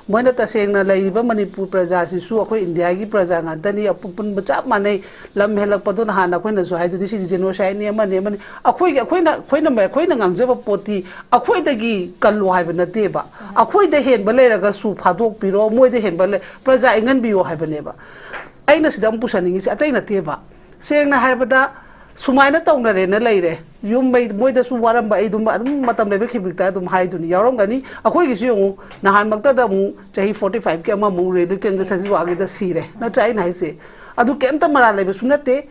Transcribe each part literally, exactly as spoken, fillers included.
ꯃꯣꯏꯅ ꯇꯁꯦꯡꯅ ꯂꯩꯔꯤꯕ ꯃꯅꯤꯄꯨꯔ ꯄ꯭ꯔꯖꯥꯁꯤꯁꯨ ꯑꯩꯈꯣꯏ ꯏꯟꯗꯤꯌꯥꯒꯤ ꯄ꯭ꯔꯖꯥ ꯉꯥꯛꯇꯅꯤ, ꯑꯄꯨꯟꯕ ꯆꯞ ꯃꯥꯟꯅꯩ꯫ ꯂꯝ ꯍꯦꯜꯂꯛꯄꯗꯣ ꯅꯍꯥꯟ ꯑꯩꯈꯣꯏꯅꯁꯨ ꯍꯥꯏꯗꯨꯗꯤ ꯁꯤꯁꯦ genocideꯅꯤ, ꯑꯃꯅꯤ, ꯑꯃꯅꯤ꯫ ꯑꯩꯈꯣꯏꯒꯤ, ꯑꯩꯈꯣꯏꯅ, ꯑꯩꯈꯣꯏꯅ, ꯑꯩꯈꯣꯏꯅ ꯉꯥꯡꯖꯕ ꯄꯣꯠꯇꯤ ꯑꯩꯈꯣꯏꯗꯒꯤ ꯀꯜꯂꯣ ꯍꯥꯏꯕ ꯅꯠꯇꯦꯕ꯫ ꯑꯩꯈꯣꯏꯗ ꯍꯦꯟꯕ ꯂꯩꯔꯒꯁꯨ ꯐꯥꯗꯣꯛꯄꯤꯔꯣ, ꯃꯣꯏꯗ ꯍꯦꯟꯕ ꯂꯩ, ꯄ꯭ꯔꯖꯥ ꯏꯪꯍꯟꯕꯤꯌꯣ ꯍꯥꯏꯕꯅꯦꯕ꯫ ꯑꯩꯅ ꯁꯤꯗ ꯑꯃꯨꯛ ꯄꯨꯁꯟꯅꯤꯡꯉꯤꯁꯦ ꯑꯇꯩ ꯅꯠꯇꯦꯕ꯫ ꯁꯦꯡꯅ ꯍꯥꯏꯔꯕꯗ ꯁꯨꯃꯥꯏꯅ ꯇꯧꯅꯔꯦꯅ ꯂꯩꯔꯦ꯫ ꯌꯨꯝ ꯃꯩ, ꯃꯣꯏꯗꯁꯨ ꯋꯥꯔꯝꯕ, ꯑꯩ ꯑꯗꯨꯝ, ꯑꯗꯨꯝ ꯃꯇꯝ ꯂꯩꯕ ꯈꯤꯕꯤꯛꯇ ꯑꯗꯨꯝ ꯍꯥꯏꯗꯨꯅꯤ꯫ ꯌꯥꯎꯔꯝꯒꯅꯤ꯫ ꯑꯩꯈꯣꯏꯒꯤꯁꯨ ꯌꯦꯡꯉꯨ, ꯅꯍꯥꯟꯃꯛꯇꯗ ꯑꯃꯨꯛ ꯆꯍꯤ forty fiveꯀꯤ ꯑꯃꯃꯨꯛ ꯔꯦꯂꯤꯐ ꯀꯦꯝꯗ ꯁꯖꯤꯋꯥꯒꯤꯗ ꯁꯤꯔꯦ꯫ ꯅꯠꯇ꯭ꯔꯥ ꯑꯩꯅ ꯍꯥꯏꯁꯦ? ꯑꯗꯨ ꯀꯩꯝꯇ ꯃꯔꯥꯜ ꯂꯩꯕꯁꯨ ꯅꯠꯇꯦ꯫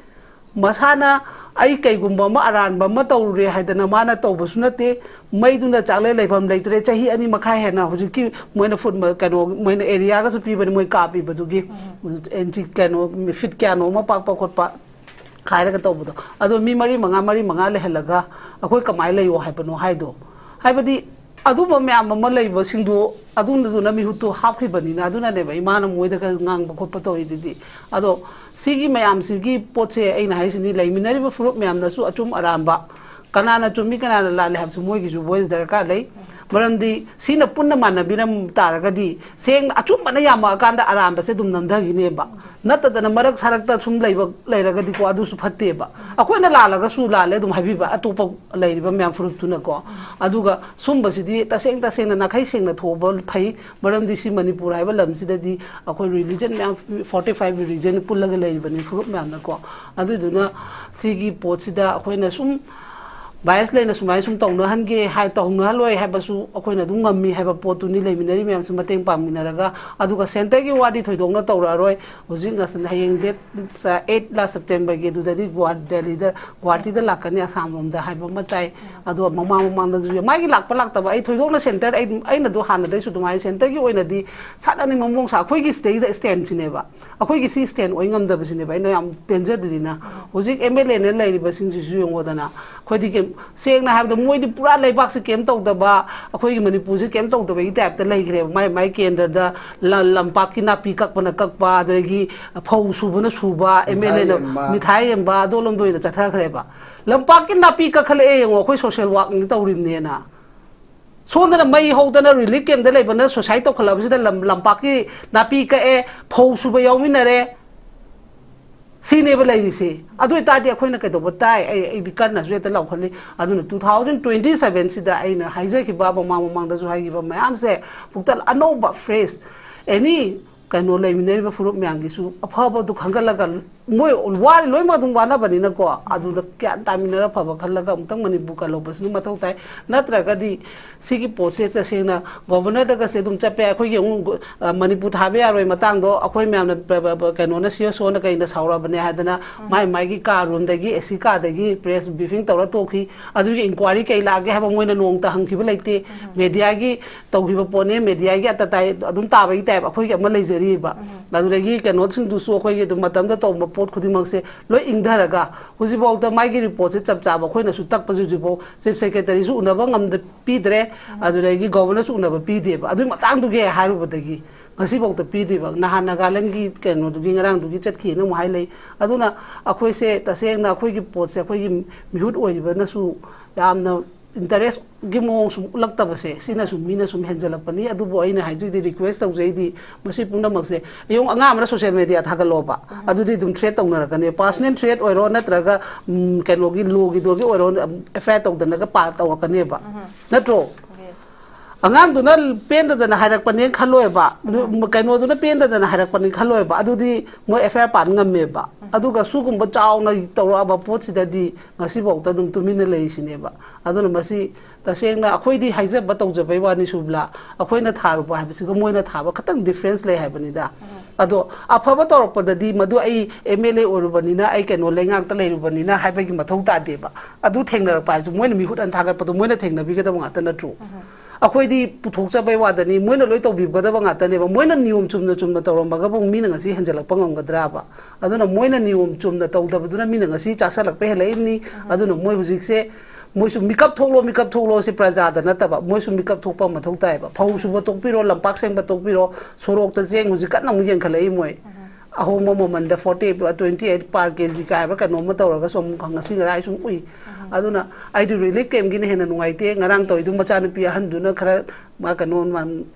ꯃꯁꯥꯅ ꯑꯩ ꯀꯩꯒꯨꯝꯕ ꯑꯃ ꯑꯔꯥꯟꯕ ꯑꯃ ꯇꯧꯔꯨꯔꯦ ꯍꯥꯏꯗꯅ ꯃꯥꯅ ꯇꯧꯕꯁꯨ ꯅꯠꯇꯦ꯫ ꯃꯩꯗꯨꯅ ꯆꯥꯛꯂꯦ ꯂꯩꯐꯝ ꯂꯩꯇ꯭ꯔꯦ꯫ ꯆꯍꯤ ꯑꯅꯤ ꯃꯈꯥꯏ ꯍꯦꯟꯅ ꯍꯧꯖꯤꯛꯀꯤ ꯃꯣꯏꯅ ꯐꯨꯠ ꯃ-, ꯀꯩꯅꯣ, ꯃꯣꯏꯅ areaꯒꯁꯨ ꯄꯤꯕꯅꯤ, ꯃꯣꯏ ꯀꯥꯞꯄꯤꯕꯗꯨꯒꯤ꯫ ꯎꯝ꯫ Inch ꯀꯩꯅꯣ, feet ꯀꯌꯥꯅꯣ ꯑꯃ ꯄꯥꯛꯄ ꯈꯣꯠꯄ ꯈꯥꯏꯔꯒ ꯇꯧꯕꯗꯣ꯫ ꯑꯗꯣ ꯃꯤ ꯃꯔꯤ ꯃꯉꯥ, ꯃꯔꯤ ꯃꯉꯥ ꯂꯩꯍꯜꯂꯒ ꯑꯩꯈꯣꯏ ꯀꯃꯥꯏꯅ ꯂꯩꯌꯣ ꯍꯥꯏꯕꯅꯣ ꯍꯥꯏꯗꯣ? ꯍꯥꯏꯕꯗꯤ ꯑꯗꯨꯝꯕ ꯃꯌꯥꯝ ꯑꯃ ꯂꯩꯕꯁꯤꯡꯗꯣ ꯑꯗꯨꯝꯗꯨꯅ ꯃꯤꯍꯨꯠꯇꯣ ꯍꯥꯞꯈꯤꯕꯅꯤꯅ, ꯑꯗꯨꯅꯅꯦꯕ ꯏꯃꯥꯅ ꯃꯣꯏꯗꯒ ꯉꯥꯡꯕ ꯈꯣꯠꯄ ꯇꯧꯔꯤꯗꯨꯗꯤ꯫ ꯑꯗꯣ ꯁꯤꯒꯤ ꯃꯌꯥꯝꯁꯤꯒꯤ ꯄꯣꯠꯁꯦ ꯑꯩꯅ ꯍꯥꯏꯁꯤꯅꯤ, ꯂꯩꯃꯤꯟꯅꯔꯤꯕ ꯐꯨꯔꯨꯞ ꯃꯌꯥꯝꯅꯁꯨ ꯑꯆꯨꯝ ꯑꯔꯥꯟꯕ, ꯀꯅꯥꯅ ꯆꯨꯝꯃꯤ ꯀꯅꯥꯅ ꯂꯥꯜꯂꯤ ꯍꯥꯏꯕꯁꯨ ꯃꯣꯏꯒꯤꯁꯨ voice ꯗꯔꯀꯥꯔ ꯂꯩ꯫ ꯃꯔꯝꯗꯤ ꯁꯤꯅ ꯄꯨꯟꯅ ꯃꯥꯟꯅꯕꯤꯔꯝ ꯇꯥꯔꯒꯗꯤ ꯁꯦꯡꯅ ꯑꯆꯨꯝꯕꯅ ꯌꯥꯝꯃꯛꯑꯀꯥꯟꯗ ꯑꯔꯥꯟꯕꯁꯦ ꯑꯗꯨꯝ ꯅꯝꯊꯈꯤꯅꯦꯕ꯫ ꯅꯠꯇꯗꯅ ꯃꯔꯛ ꯁꯔꯛꯇ ꯁꯨꯝ ꯂꯩꯕ ꯂꯩꯔꯒꯗꯤꯀꯣ, ꯑꯗꯨꯁꯨ ꯐꯠꯇꯦꯕ꯫ ꯑꯩꯈꯣꯏꯅ ꯂꯥꯜꯂꯒꯁꯨ ꯂꯥꯜꯂꯦ ꯑꯗꯨꯝ ꯍꯥꯏꯕꯤꯕ ꯑꯇꯣꯞꯄ ꯂꯩꯔꯤꯕ ꯃꯌꯥꯝ ꯐꯨꯔꯨꯞꯇꯨꯅꯀꯣ꯫ ꯑꯗꯨꯒ ꯁꯨꯝꯕꯁꯤꯗꯤ ꯇꯁꯦꯡ ꯇꯁꯦꯡꯅ ꯅꯥꯈꯩ ꯁꯦꯡꯅ ꯊꯣꯛꯑꯕ ꯐꯩ꯫ ꯃꯔꯝꯗꯤ ꯁꯤ ꯃꯅꯤꯄꯨꯔ ꯍꯥꯏꯕ ꯂꯝꯁꯤꯗꯗꯤ ꯑꯩꯈꯣꯏ religion ꯃꯌꯥꯝ, forty five religion ꯄꯨꯜꯂꯒ ꯂꯩꯔꯤꯕꯅꯤ ꯐꯨꯔꯨꯞ ꯃꯌꯥꯝꯅꯀꯣ꯫ ꯑꯗꯨꯗꯨꯅ ꯁꯤꯒꯤ ꯄꯣꯠꯁꯤꯗ ꯑꯩꯈꯣꯏꯅ ꯁꯨꯝ bias ꯂꯩꯅ ꯁꯨꯃꯥꯏꯅ ꯁꯨꯝ ꯇꯧꯅꯍꯟꯒꯦ ꯍꯥꯏ, ꯇꯧꯅꯍꯜꯂꯣꯏ ꯍꯥꯏꯕꯁꯨ ꯑꯩꯈꯣꯏꯅ ꯑꯗꯨꯝ ꯉꯝꯃꯤ ꯍꯥꯏꯕ ꯄꯣꯠꯇꯨꯅꯤ, ꯂꯩꯃꯤꯟꯅꯔꯤ ꯃꯌꯥꯝꯁꯨ ꯃꯇꯦꯡ ꯄꯥꯡꯃꯤꯟꯅꯔꯒ꯫ ꯑꯗꯨꯒ centreꯒꯤ ꯋꯥꯗꯤ ꯊꯣꯏꯗꯣꯛꯅ ꯇꯧꯔꯛꯑꯔꯣꯏ꯫ ꯍꯧꯖꯤꯛ ꯉꯁꯤ, ꯍꯌꯦꯡ date eight ꯂꯥ Septemberꯒꯤ, ꯑꯗꯨꯗꯗꯤ ꯒꯨꯋꯥ-, ꯗꯦꯜꯂꯤꯗ, ꯒꯨꯋꯥꯍꯥꯇꯤꯗ ꯂꯥꯛꯀꯅꯤ, ꯑꯁꯥꯝ ꯂꯣꯝꯗ ꯍꯥꯏꯕ ꯑꯃ ꯇꯥꯏ꯫ ꯑꯗꯣ ꯃꯃꯥꯡ ꯃꯃꯥꯡꯗꯁꯨ ꯃꯥꯒꯤ ꯂꯥꯛꯄ ꯂꯥꯛꯇꯕ ꯑꯩ ꯊꯣꯏꯗꯣꯛꯅ centre, ꯑꯩ, ꯑꯩꯅꯗꯣ ꯍꯥꯟꯅꯗꯩꯁꯨ ꯑꯗꯨꯃꯥꯏꯅ centreꯒꯤ ꯑꯣꯏꯅꯗꯤ ꯁꯥꯟꯅꯅꯤꯡꯕ ꯃꯑꯣꯡ ꯁꯥ-, ꯑꯩꯈꯣꯏꯒꯤ ꯁꯤꯗꯩꯗ standꯁꯤꯅꯦꯕ꯫ ꯑꯩꯈꯣꯏꯒꯤ ꯁꯤ stand ꯑꯣꯏ ꯉꯝꯗꯕꯁꯤꯅꯦꯕ ꯑꯩꯅ ꯌꯥꯝ ꯄꯦꯟꯖꯗ꯭ꯔꯤꯅ꯫ ꯍꯧꯖꯤꯛ MLAꯅ ꯂꯩꯔꯤꯕꯁꯤꯡꯁꯤꯁꯨ ꯌꯦꯡꯉꯣꯗꯅ, ꯑꯩꯈꯣꯏꯗꯤ ꯀꯩꯝ-, ꯁꯦꯡꯅ ꯍꯥꯏꯕꯗ ꯃꯣꯏꯗꯤ ꯄꯨꯔꯥ ꯂꯩꯕꯥꯛꯁꯤ ꯀꯩꯝ ꯇꯧꯗꯕ, ꯑꯩꯈꯣꯏꯒꯤ ꯃꯅꯤꯄꯨꯔꯁꯤ ꯀꯩꯝ ꯇꯧꯗꯕꯒꯤ typeꯇ ꯂꯩꯈ꯭ꯔꯦꯕ꯫ ꯃꯥꯏ, ꯃꯥꯏ ꯀꯦꯟꯗ꯭ꯔꯗ ꯂ-, ꯂꯝꯄꯥꯛꯀꯤ ꯅꯥꯄꯤ ꯀꯛꯄꯅ ꯀꯛꯄ, ꯑꯗꯒꯤ ꯐꯧ ꯁꯨꯕꯅ ꯁꯨꯕ, ꯃꯤꯊꯥꯏ MLAꯅ ꯌꯦꯟꯕ꯫ ꯃꯤꯊꯥꯏ ꯌꯦꯟꯕ, ꯑꯗꯣꯂꯣꯝꯗ ꯑꯣꯏꯅ ꯆꯠꯊꯈ꯭ꯔꯦꯕ꯫ ꯂꯝꯄꯥꯛꯀꯤ ꯅꯥꯄꯤ ꯀꯛꯈꯠꯂꯛꯑꯦ ꯌꯦꯡꯉꯣ, ꯑꯩꯈꯣꯏ social workꯅꯤ ꯇꯧꯔꯤꯕꯅꯦꯅ꯫ ꯁꯣꯝꯗꯅ ꯃꯩ ꯍꯧꯗꯅ ꯔꯤꯂꯤꯐ ꯀꯦꯝꯗ ꯂꯩꯕꯅ ꯁꯨꯁꯥꯏꯠ ꯇꯧꯈꯠꯂꯛꯄꯁꯤꯗ ꯂꯝ ꯂꯝꯄꯥꯛꯀꯤ ꯅꯥꯄꯤ ꯀꯛꯑꯦ, ꯐꯧ ꯁꯨꯕ ꯌꯥꯎꯃꯤꯟꯅꯔꯦ, ꯁꯤꯅꯦꯕ ꯂꯩꯔꯤꯁꯦ꯫ ꯑꯗꯨ ꯑꯣꯏꯇꯥꯔꯗꯤ ꯑꯩꯈꯣꯏꯅ ꯀꯩꯗꯧꯕ ꯇꯥꯏ? ꯑꯩ ꯑꯩꯗꯤ ꯀꯟꯅꯁꯨ ꯍꯦꯛꯇ ꯂꯥꯎꯈꯠꯂꯤ꯫ ꯑꯗꯨꯅ ꯇꯨ ꯊꯥꯎꯖꯟ ꯇ꯭ꯋꯦꯟꯇꯤ ꯁꯚꯦꯟꯁꯤꯗ ꯑꯩꯅ ꯍꯥꯏꯖꯈꯤꯕ, ꯃꯃꯥꯡ ꯃꯃꯥꯡꯗꯁꯨ ꯍꯥꯏꯈꯤꯕ ꯃꯌꯥꯝꯁꯦ, ꯄꯨꯛꯇ ꯑꯅꯧꯕ ꯐ꯭ꯔꯦꯁ ꯑꯦꯅꯤ ꯀꯩꯅꯣ ꯂꯩꯃꯤꯟꯅꯔꯤꯕ ꯐꯨꯔꯨꯞ ꯃꯌꯥꯝꯒꯤꯁꯨ ꯑꯐꯕꯗꯨ ꯈꯟꯒꯠꯂꯒ, ꯃꯣꯏ ꯋꯥꯔꯤ ꯂꯣꯏꯅꯃꯛ ꯑꯗꯨꯝ ꯋꯥꯅꯕꯅꯤꯅꯀꯣ, ꯑꯗꯨꯗ ꯒ꯭ꯌꯥꯟ ꯇꯥꯃꯤꯟꯅꯔ ꯐꯕ ꯈꯜꯂꯒ ꯑꯃꯨꯛꯇꯪ ꯃꯅꯤꯄꯨꯔ ꯀꯜꯍꯧꯕꯁꯤꯅ ꯃꯊꯧ ꯇꯥꯏ꯫ ꯅꯠꯇ꯭ꯔꯒꯗꯤ ꯁꯤꯒꯤ ꯄꯣꯠꯁꯦ ꯇꯁꯦꯡꯅ ꯒꯣꯕꯔꯅꯔꯗꯒꯁꯦ ꯑꯗꯨꯝ ꯆꯠꯄ ꯌꯥꯏ꯫ ꯑꯩꯈꯣꯏꯒꯤ ꯑꯃꯨꯛ, ꯑ, ꯃꯅꯤꯄꯨꯔ ꯊꯥꯕ ꯌꯥꯔꯣꯏ ꯃꯇꯥꯡꯗꯣ ꯑꯩꯈꯣꯏ ꯃꯌꯥꯝꯅ ꯄ-, ꯄ-, ꯄ-, ꯀꯩꯅꯣꯅ, ꯁꯤ ꯑꯦꯁ ꯑꯣꯅ ꯀꯩꯅ ꯁꯥꯎꯔꯕꯅꯦ ꯍꯥꯏꯗꯅ ꯃꯥꯏ ꯃꯥꯏꯒꯤ ꯀꯥ ꯔꯨꯝꯗꯒꯤ, ꯑꯦ ꯁꯤ ꯀꯥꯗꯒꯤ ꯄ꯭ꯔꯦꯁ ꯕ꯭ꯔꯤꯐꯤꯡ ꯇꯧꯔ ꯇꯣꯛꯈꯤ꯫ ꯑꯗꯨꯒꯤ ꯏꯟꯀ꯭ꯋꯥꯏꯔꯤ ꯀꯩ ꯂꯥꯛꯑꯒꯦ ꯍꯥꯏꯕ ꯃꯣꯏꯅ ꯅꯣꯡꯃꯇ ꯍꯪꯈꯤꯕ ꯂꯩꯇꯦ꯫ ꯃꯦꯗꯤꯌꯥꯒꯤ ꯇꯧꯈꯤꯕ ꯄꯣꯠꯅꯦ, ꯃꯦꯗꯤꯌꯥꯒꯤ ꯑꯇꯇꯥꯏ ꯑꯗꯨꯝ ꯇꯥꯕꯒꯤ ꯇꯥꯏꯞ ꯑꯩꯈꯣꯏꯒꯤ ꯑꯃ ꯂꯩꯖꯔꯤꯕ꯫ ꯑꯗꯨꯗꯒꯤ ꯀꯩꯅꯣꯁꯤꯡꯗꯨꯁꯨ ꯑꯩꯈꯣꯏꯒꯤ ꯑꯗꯨꯝ ꯃꯇꯝꯗ ꯇꯧꯕ ꯄꯣꯠ ꯈꯨꯗꯤꯡꯃꯛꯁꯦ ꯂꯣꯏ ꯏꯪꯊꯔꯒ ꯍꯧꯖꯤꯛꯐꯥꯎꯗ ꯃꯥꯒꯤ ꯔꯤꯄꯣꯔꯠꯁꯦ ꯆꯞ ꯆꯥꯕ ꯑꯩꯈꯣꯏꯅꯁꯨ ꯇꯛꯄꯁꯦ ꯍꯧꯖꯤꯛꯐꯥꯎ ꯆꯤꯐ ꯁꯦꯀ꯭ꯔꯦꯇꯔꯤꯁꯨ ꯎꯅꯕ ꯉꯝꯗ-, ꯄꯤꯗ꯭ꯔꯦ, ꯑꯗꯨꯗꯒꯤ ꯒꯣꯕꯔꯅꯔꯁꯨ ꯎꯅꯕ ꯄꯤꯗꯦꯕ꯫ ꯑꯗꯨꯒꯤ ꯃꯇꯥꯡꯗꯨꯒꯤ ꯍꯥꯏꯔꯨꯕꯗꯒꯤ ꯉꯁꯤꯐꯥꯎꯗ ꯄꯤꯗ꯭ꯔꯤꯕ꯫ ꯅꯍꯥꯟ ꯅꯥꯒꯥꯂꯦꯟꯒꯤ ꯀꯩꯅꯣꯗꯨꯒꯤ ꯉꯔꯥꯡꯗꯨꯒꯤ ꯆꯠꯈꯤꯅ ꯑꯃꯨꯛ ꯍꯥꯏ ꯂꯩ꯫ ꯑꯗꯨꯅ ꯑꯩꯈꯣꯏꯁꯦ ꯇꯁꯦꯡꯅ ꯑꯩꯈꯣꯏꯒꯤ ꯄꯣꯠꯁꯦ ꯑꯩꯈꯣꯏꯒꯤ ꯃꯤꯍꯨꯠ ꯑꯣꯏꯔꯤꯕꯅꯁꯨ ꯌꯥꯝꯅ ꯏꯟꯇꯔꯦꯁꯀꯤ ꯃꯑꯣꯡ ꯁꯨꯝ ꯎꯠꯂꯛꯇꯕꯁꯦ, ꯁꯤꯅ ꯁꯨꯝ ꯃꯤꯅ ꯁꯨꯝ ꯍꯦꯟꯖꯜꯂꯛꯄꯅꯤ꯫ ꯑꯗꯨꯕꯨ ꯑꯩꯅ ꯍꯥꯏꯖꯩꯗꯤ, ꯔꯤꯀ꯭ꯋꯦꯁ ꯇꯧꯖꯩꯗꯤ, ꯃꯁꯤ ꯄꯨꯝꯅꯃꯛꯁꯦ, ꯌꯦꯡꯉꯨ, ꯑꯉꯥꯡ ꯑꯃꯅ ꯁꯣꯁꯤꯌꯦꯜ ꯃꯦꯗꯤꯌꯥ ꯊꯥꯒꯠꯂꯣꯕ, ꯑꯗꯨꯗꯤ ꯑꯗꯨꯝ ꯊ꯭ꯔꯦꯠ ꯇꯧꯅꯔꯛꯀꯅꯦ꯫ ꯄꯥꯔꯁꯅꯦꯜ ꯊ꯭ꯔꯦꯠ ꯑꯣꯏꯔꯣ, ꯅꯠꯇ꯭ꯔꯒ, ꯎꯝ, ꯀꯩꯅꯣꯒꯤ ꯂꯣꯒꯤꯗꯨꯒꯤ ꯑꯣꯏꯔꯣ, ꯑꯦꯐ ꯑꯥꯏ ꯑꯥꯔ ꯇꯧꯗꯅꯒ ꯄꯥ-, ꯇꯧꯔꯛꯀꯅꯦꯕ꯫ ꯅꯠꯇ꯭ꯔꯣ? ꯑꯉꯥꯡꯗꯨꯅ ꯄꯦꯟꯗꯗꯅ ꯍꯥꯏꯔꯛꯄꯅꯦꯅ ꯈꯜꯂꯣꯏꯕ, ꯀꯩꯅꯣꯗꯨꯅ ꯄꯦꯟꯗꯗꯅ ꯍꯥꯏꯔꯛꯄꯅꯦꯅ ꯈꯜꯂꯣꯏꯕ, ꯑꯗꯨꯗꯤ ꯃꯣꯏ ꯑꯦꯐ ꯑꯥꯏ ꯑꯥꯔ ꯄꯥꯟ ꯉꯝꯃꯦꯕ꯫ ꯑꯗꯨꯒ ꯁꯤꯒꯨꯝꯕ ꯆꯥꯎꯅ ꯇꯧꯔꯛꯑꯕ ꯄꯣꯠꯁꯤꯗꯗꯤ ꯉꯁꯤꯐꯥꯎꯗ ꯑꯗꯨꯝ ꯇꯨꯃꯤꯟꯅ ꯂꯩꯔꯤꯁꯤꯅꯦꯕ꯫ ꯑꯗꯨꯅ ꯃꯁꯤ ꯇꯁꯦꯡꯅ ꯑꯩꯈꯣꯏꯗꯤ ꯍꯥꯏꯖꯕ ꯇꯧꯖꯕꯩ ꯋꯥꯅꯤ, ꯁꯨꯕꯂꯥ, ꯑꯩꯈꯣꯏꯅ ꯊꯥꯔꯨꯕ ꯍꯥꯏꯕꯁꯤꯒ ꯃꯣꯏꯅ ꯊꯥꯕ ꯈꯇꯪ ꯗꯤꯐ꯭ꯔꯦꯟꯁ ꯂꯩ ꯍꯥꯏꯕꯅꯤꯗ꯫ ꯑꯗꯣ ꯑꯐꯕ ꯇꯧꯔꯛꯄꯗꯗꯤ ꯃꯗꯨ ꯑꯩ ꯑꯦꯝ ꯑꯦꯜ ꯑꯦ ꯑꯣꯏꯔꯨꯕꯅꯤꯅ, ꯑꯩ ꯀꯩꯅꯣ ꯂꯩꯉꯥꯛꯇ ꯂꯩꯔꯨꯕꯅꯤꯅ ꯍꯥꯏꯕꯒꯤ ꯃꯊꯧ ꯇꯥꯗꯦꯕ꯫ ꯑꯗꯨ ꯊꯦꯡꯅꯔꯛꯄ ꯍꯥꯏꯕꯁꯤ ꯃꯣꯏꯅ ꯃꯤꯍꯨꯠ ꯑꯅ ꯊꯥꯒꯠꯄꯗꯣ ꯃꯣꯏꯅ ꯊꯦꯡꯅꯕꯤꯒꯗꯕ ꯉꯥꯛꯇ ꯅꯠꯇ꯭ꯔꯣ? ꯑꯩꯈꯣꯏꯗꯤ ꯄꯨꯊꯣꯛꯆꯕꯩ ꯋꯥꯗꯅꯤ, ꯃꯣꯏꯅ ꯂꯣꯏ ꯇꯧꯕꯤꯒꯗꯕ ꯉꯥꯛꯇꯅꯦꯕ꯫ ꯃꯣꯏꯅ ꯅꯤꯌꯣꯝ ꯆꯨꯝꯅ ꯆꯨꯝꯅ ꯇꯧꯔꯝꯃꯒꯕꯨ ꯃꯤꯅ ꯉꯁꯤ ꯍꯦꯟꯖꯜꯂꯛꯄ ꯉꯝꯒꯗ꯭ꯔꯥꯕ? ꯑꯗꯨꯅ ꯃꯣꯏꯅ ꯅꯤꯌꯣꯝ ꯆꯨꯝꯅ ꯇꯧꯗꯕꯗꯨꯅ ꯃꯤꯅ ꯉꯁꯤ ꯆꯥꯁꯜꯂꯛꯄ ꯍꯦꯜꯂꯛꯏꯕꯅꯤ꯫ ꯑꯗꯨꯅ ꯃꯣꯏ ꯍꯧꯖꯤꯛꯁꯦ, ꯃꯣꯏꯁꯨ ꯃꯤꯀꯞ ꯊꯣꯛꯂꯣ, ꯃꯤꯀꯞ ꯊꯣꯛꯂꯣ ꯁꯤ ꯄ꯭ꯔꯖꯥꯗ ꯅꯠꯇꯕ, ꯃꯣꯏꯁꯨ ꯃꯤꯀꯞ ꯊꯣꯛꯄ ꯃꯊꯧ ꯇꯥꯏꯌꯦꯕ꯫ ꯐꯧ ꯁꯨꯕ ꯇꯣꯛꯄꯤꯔꯣ, ꯂꯝꯄꯥꯛ ꯁꯦꯡꯕ ꯇꯣꯛꯄꯤꯔꯣ, ꯁꯣꯔꯣꯛꯇ ꯆꯦꯡ ꯍꯧꯖꯤꯛ ꯀꯟꯅ ꯑꯃꯨꯛ ꯌꯦꯡꯈꯠꯂꯛꯏ ꯃꯣꯏ꯫ ꯑꯍꯣꯡꯕ ꯃꯃꯜꯗ forty eight, twenty eight per K G ꯀꯥꯏꯕ ꯀꯩꯅꯣꯝꯃ ꯇꯧꯔꯒꯁꯨ ꯑꯃꯨꯛ ꯉꯁꯤ ꯉꯔꯥꯡ ꯑꯩ ꯁꯨꯝ ꯎꯏ꯫ ꯑꯗꯨꯅ ꯑꯩꯗꯤ relief camp ꯀꯤꯅ ꯍꯦꯟꯅ ꯅꯨꯡꯉꯥꯏꯇꯦ꯫ ꯉꯔꯥꯡ ꯇꯧꯔꯤꯗꯨ ꯃꯆꯥꯅꯨꯄꯤ ꯑꯍꯟꯗꯨꯅ ꯈꯔ ꯃꯥ ꯀꯩꯅꯣ ꯃꯥ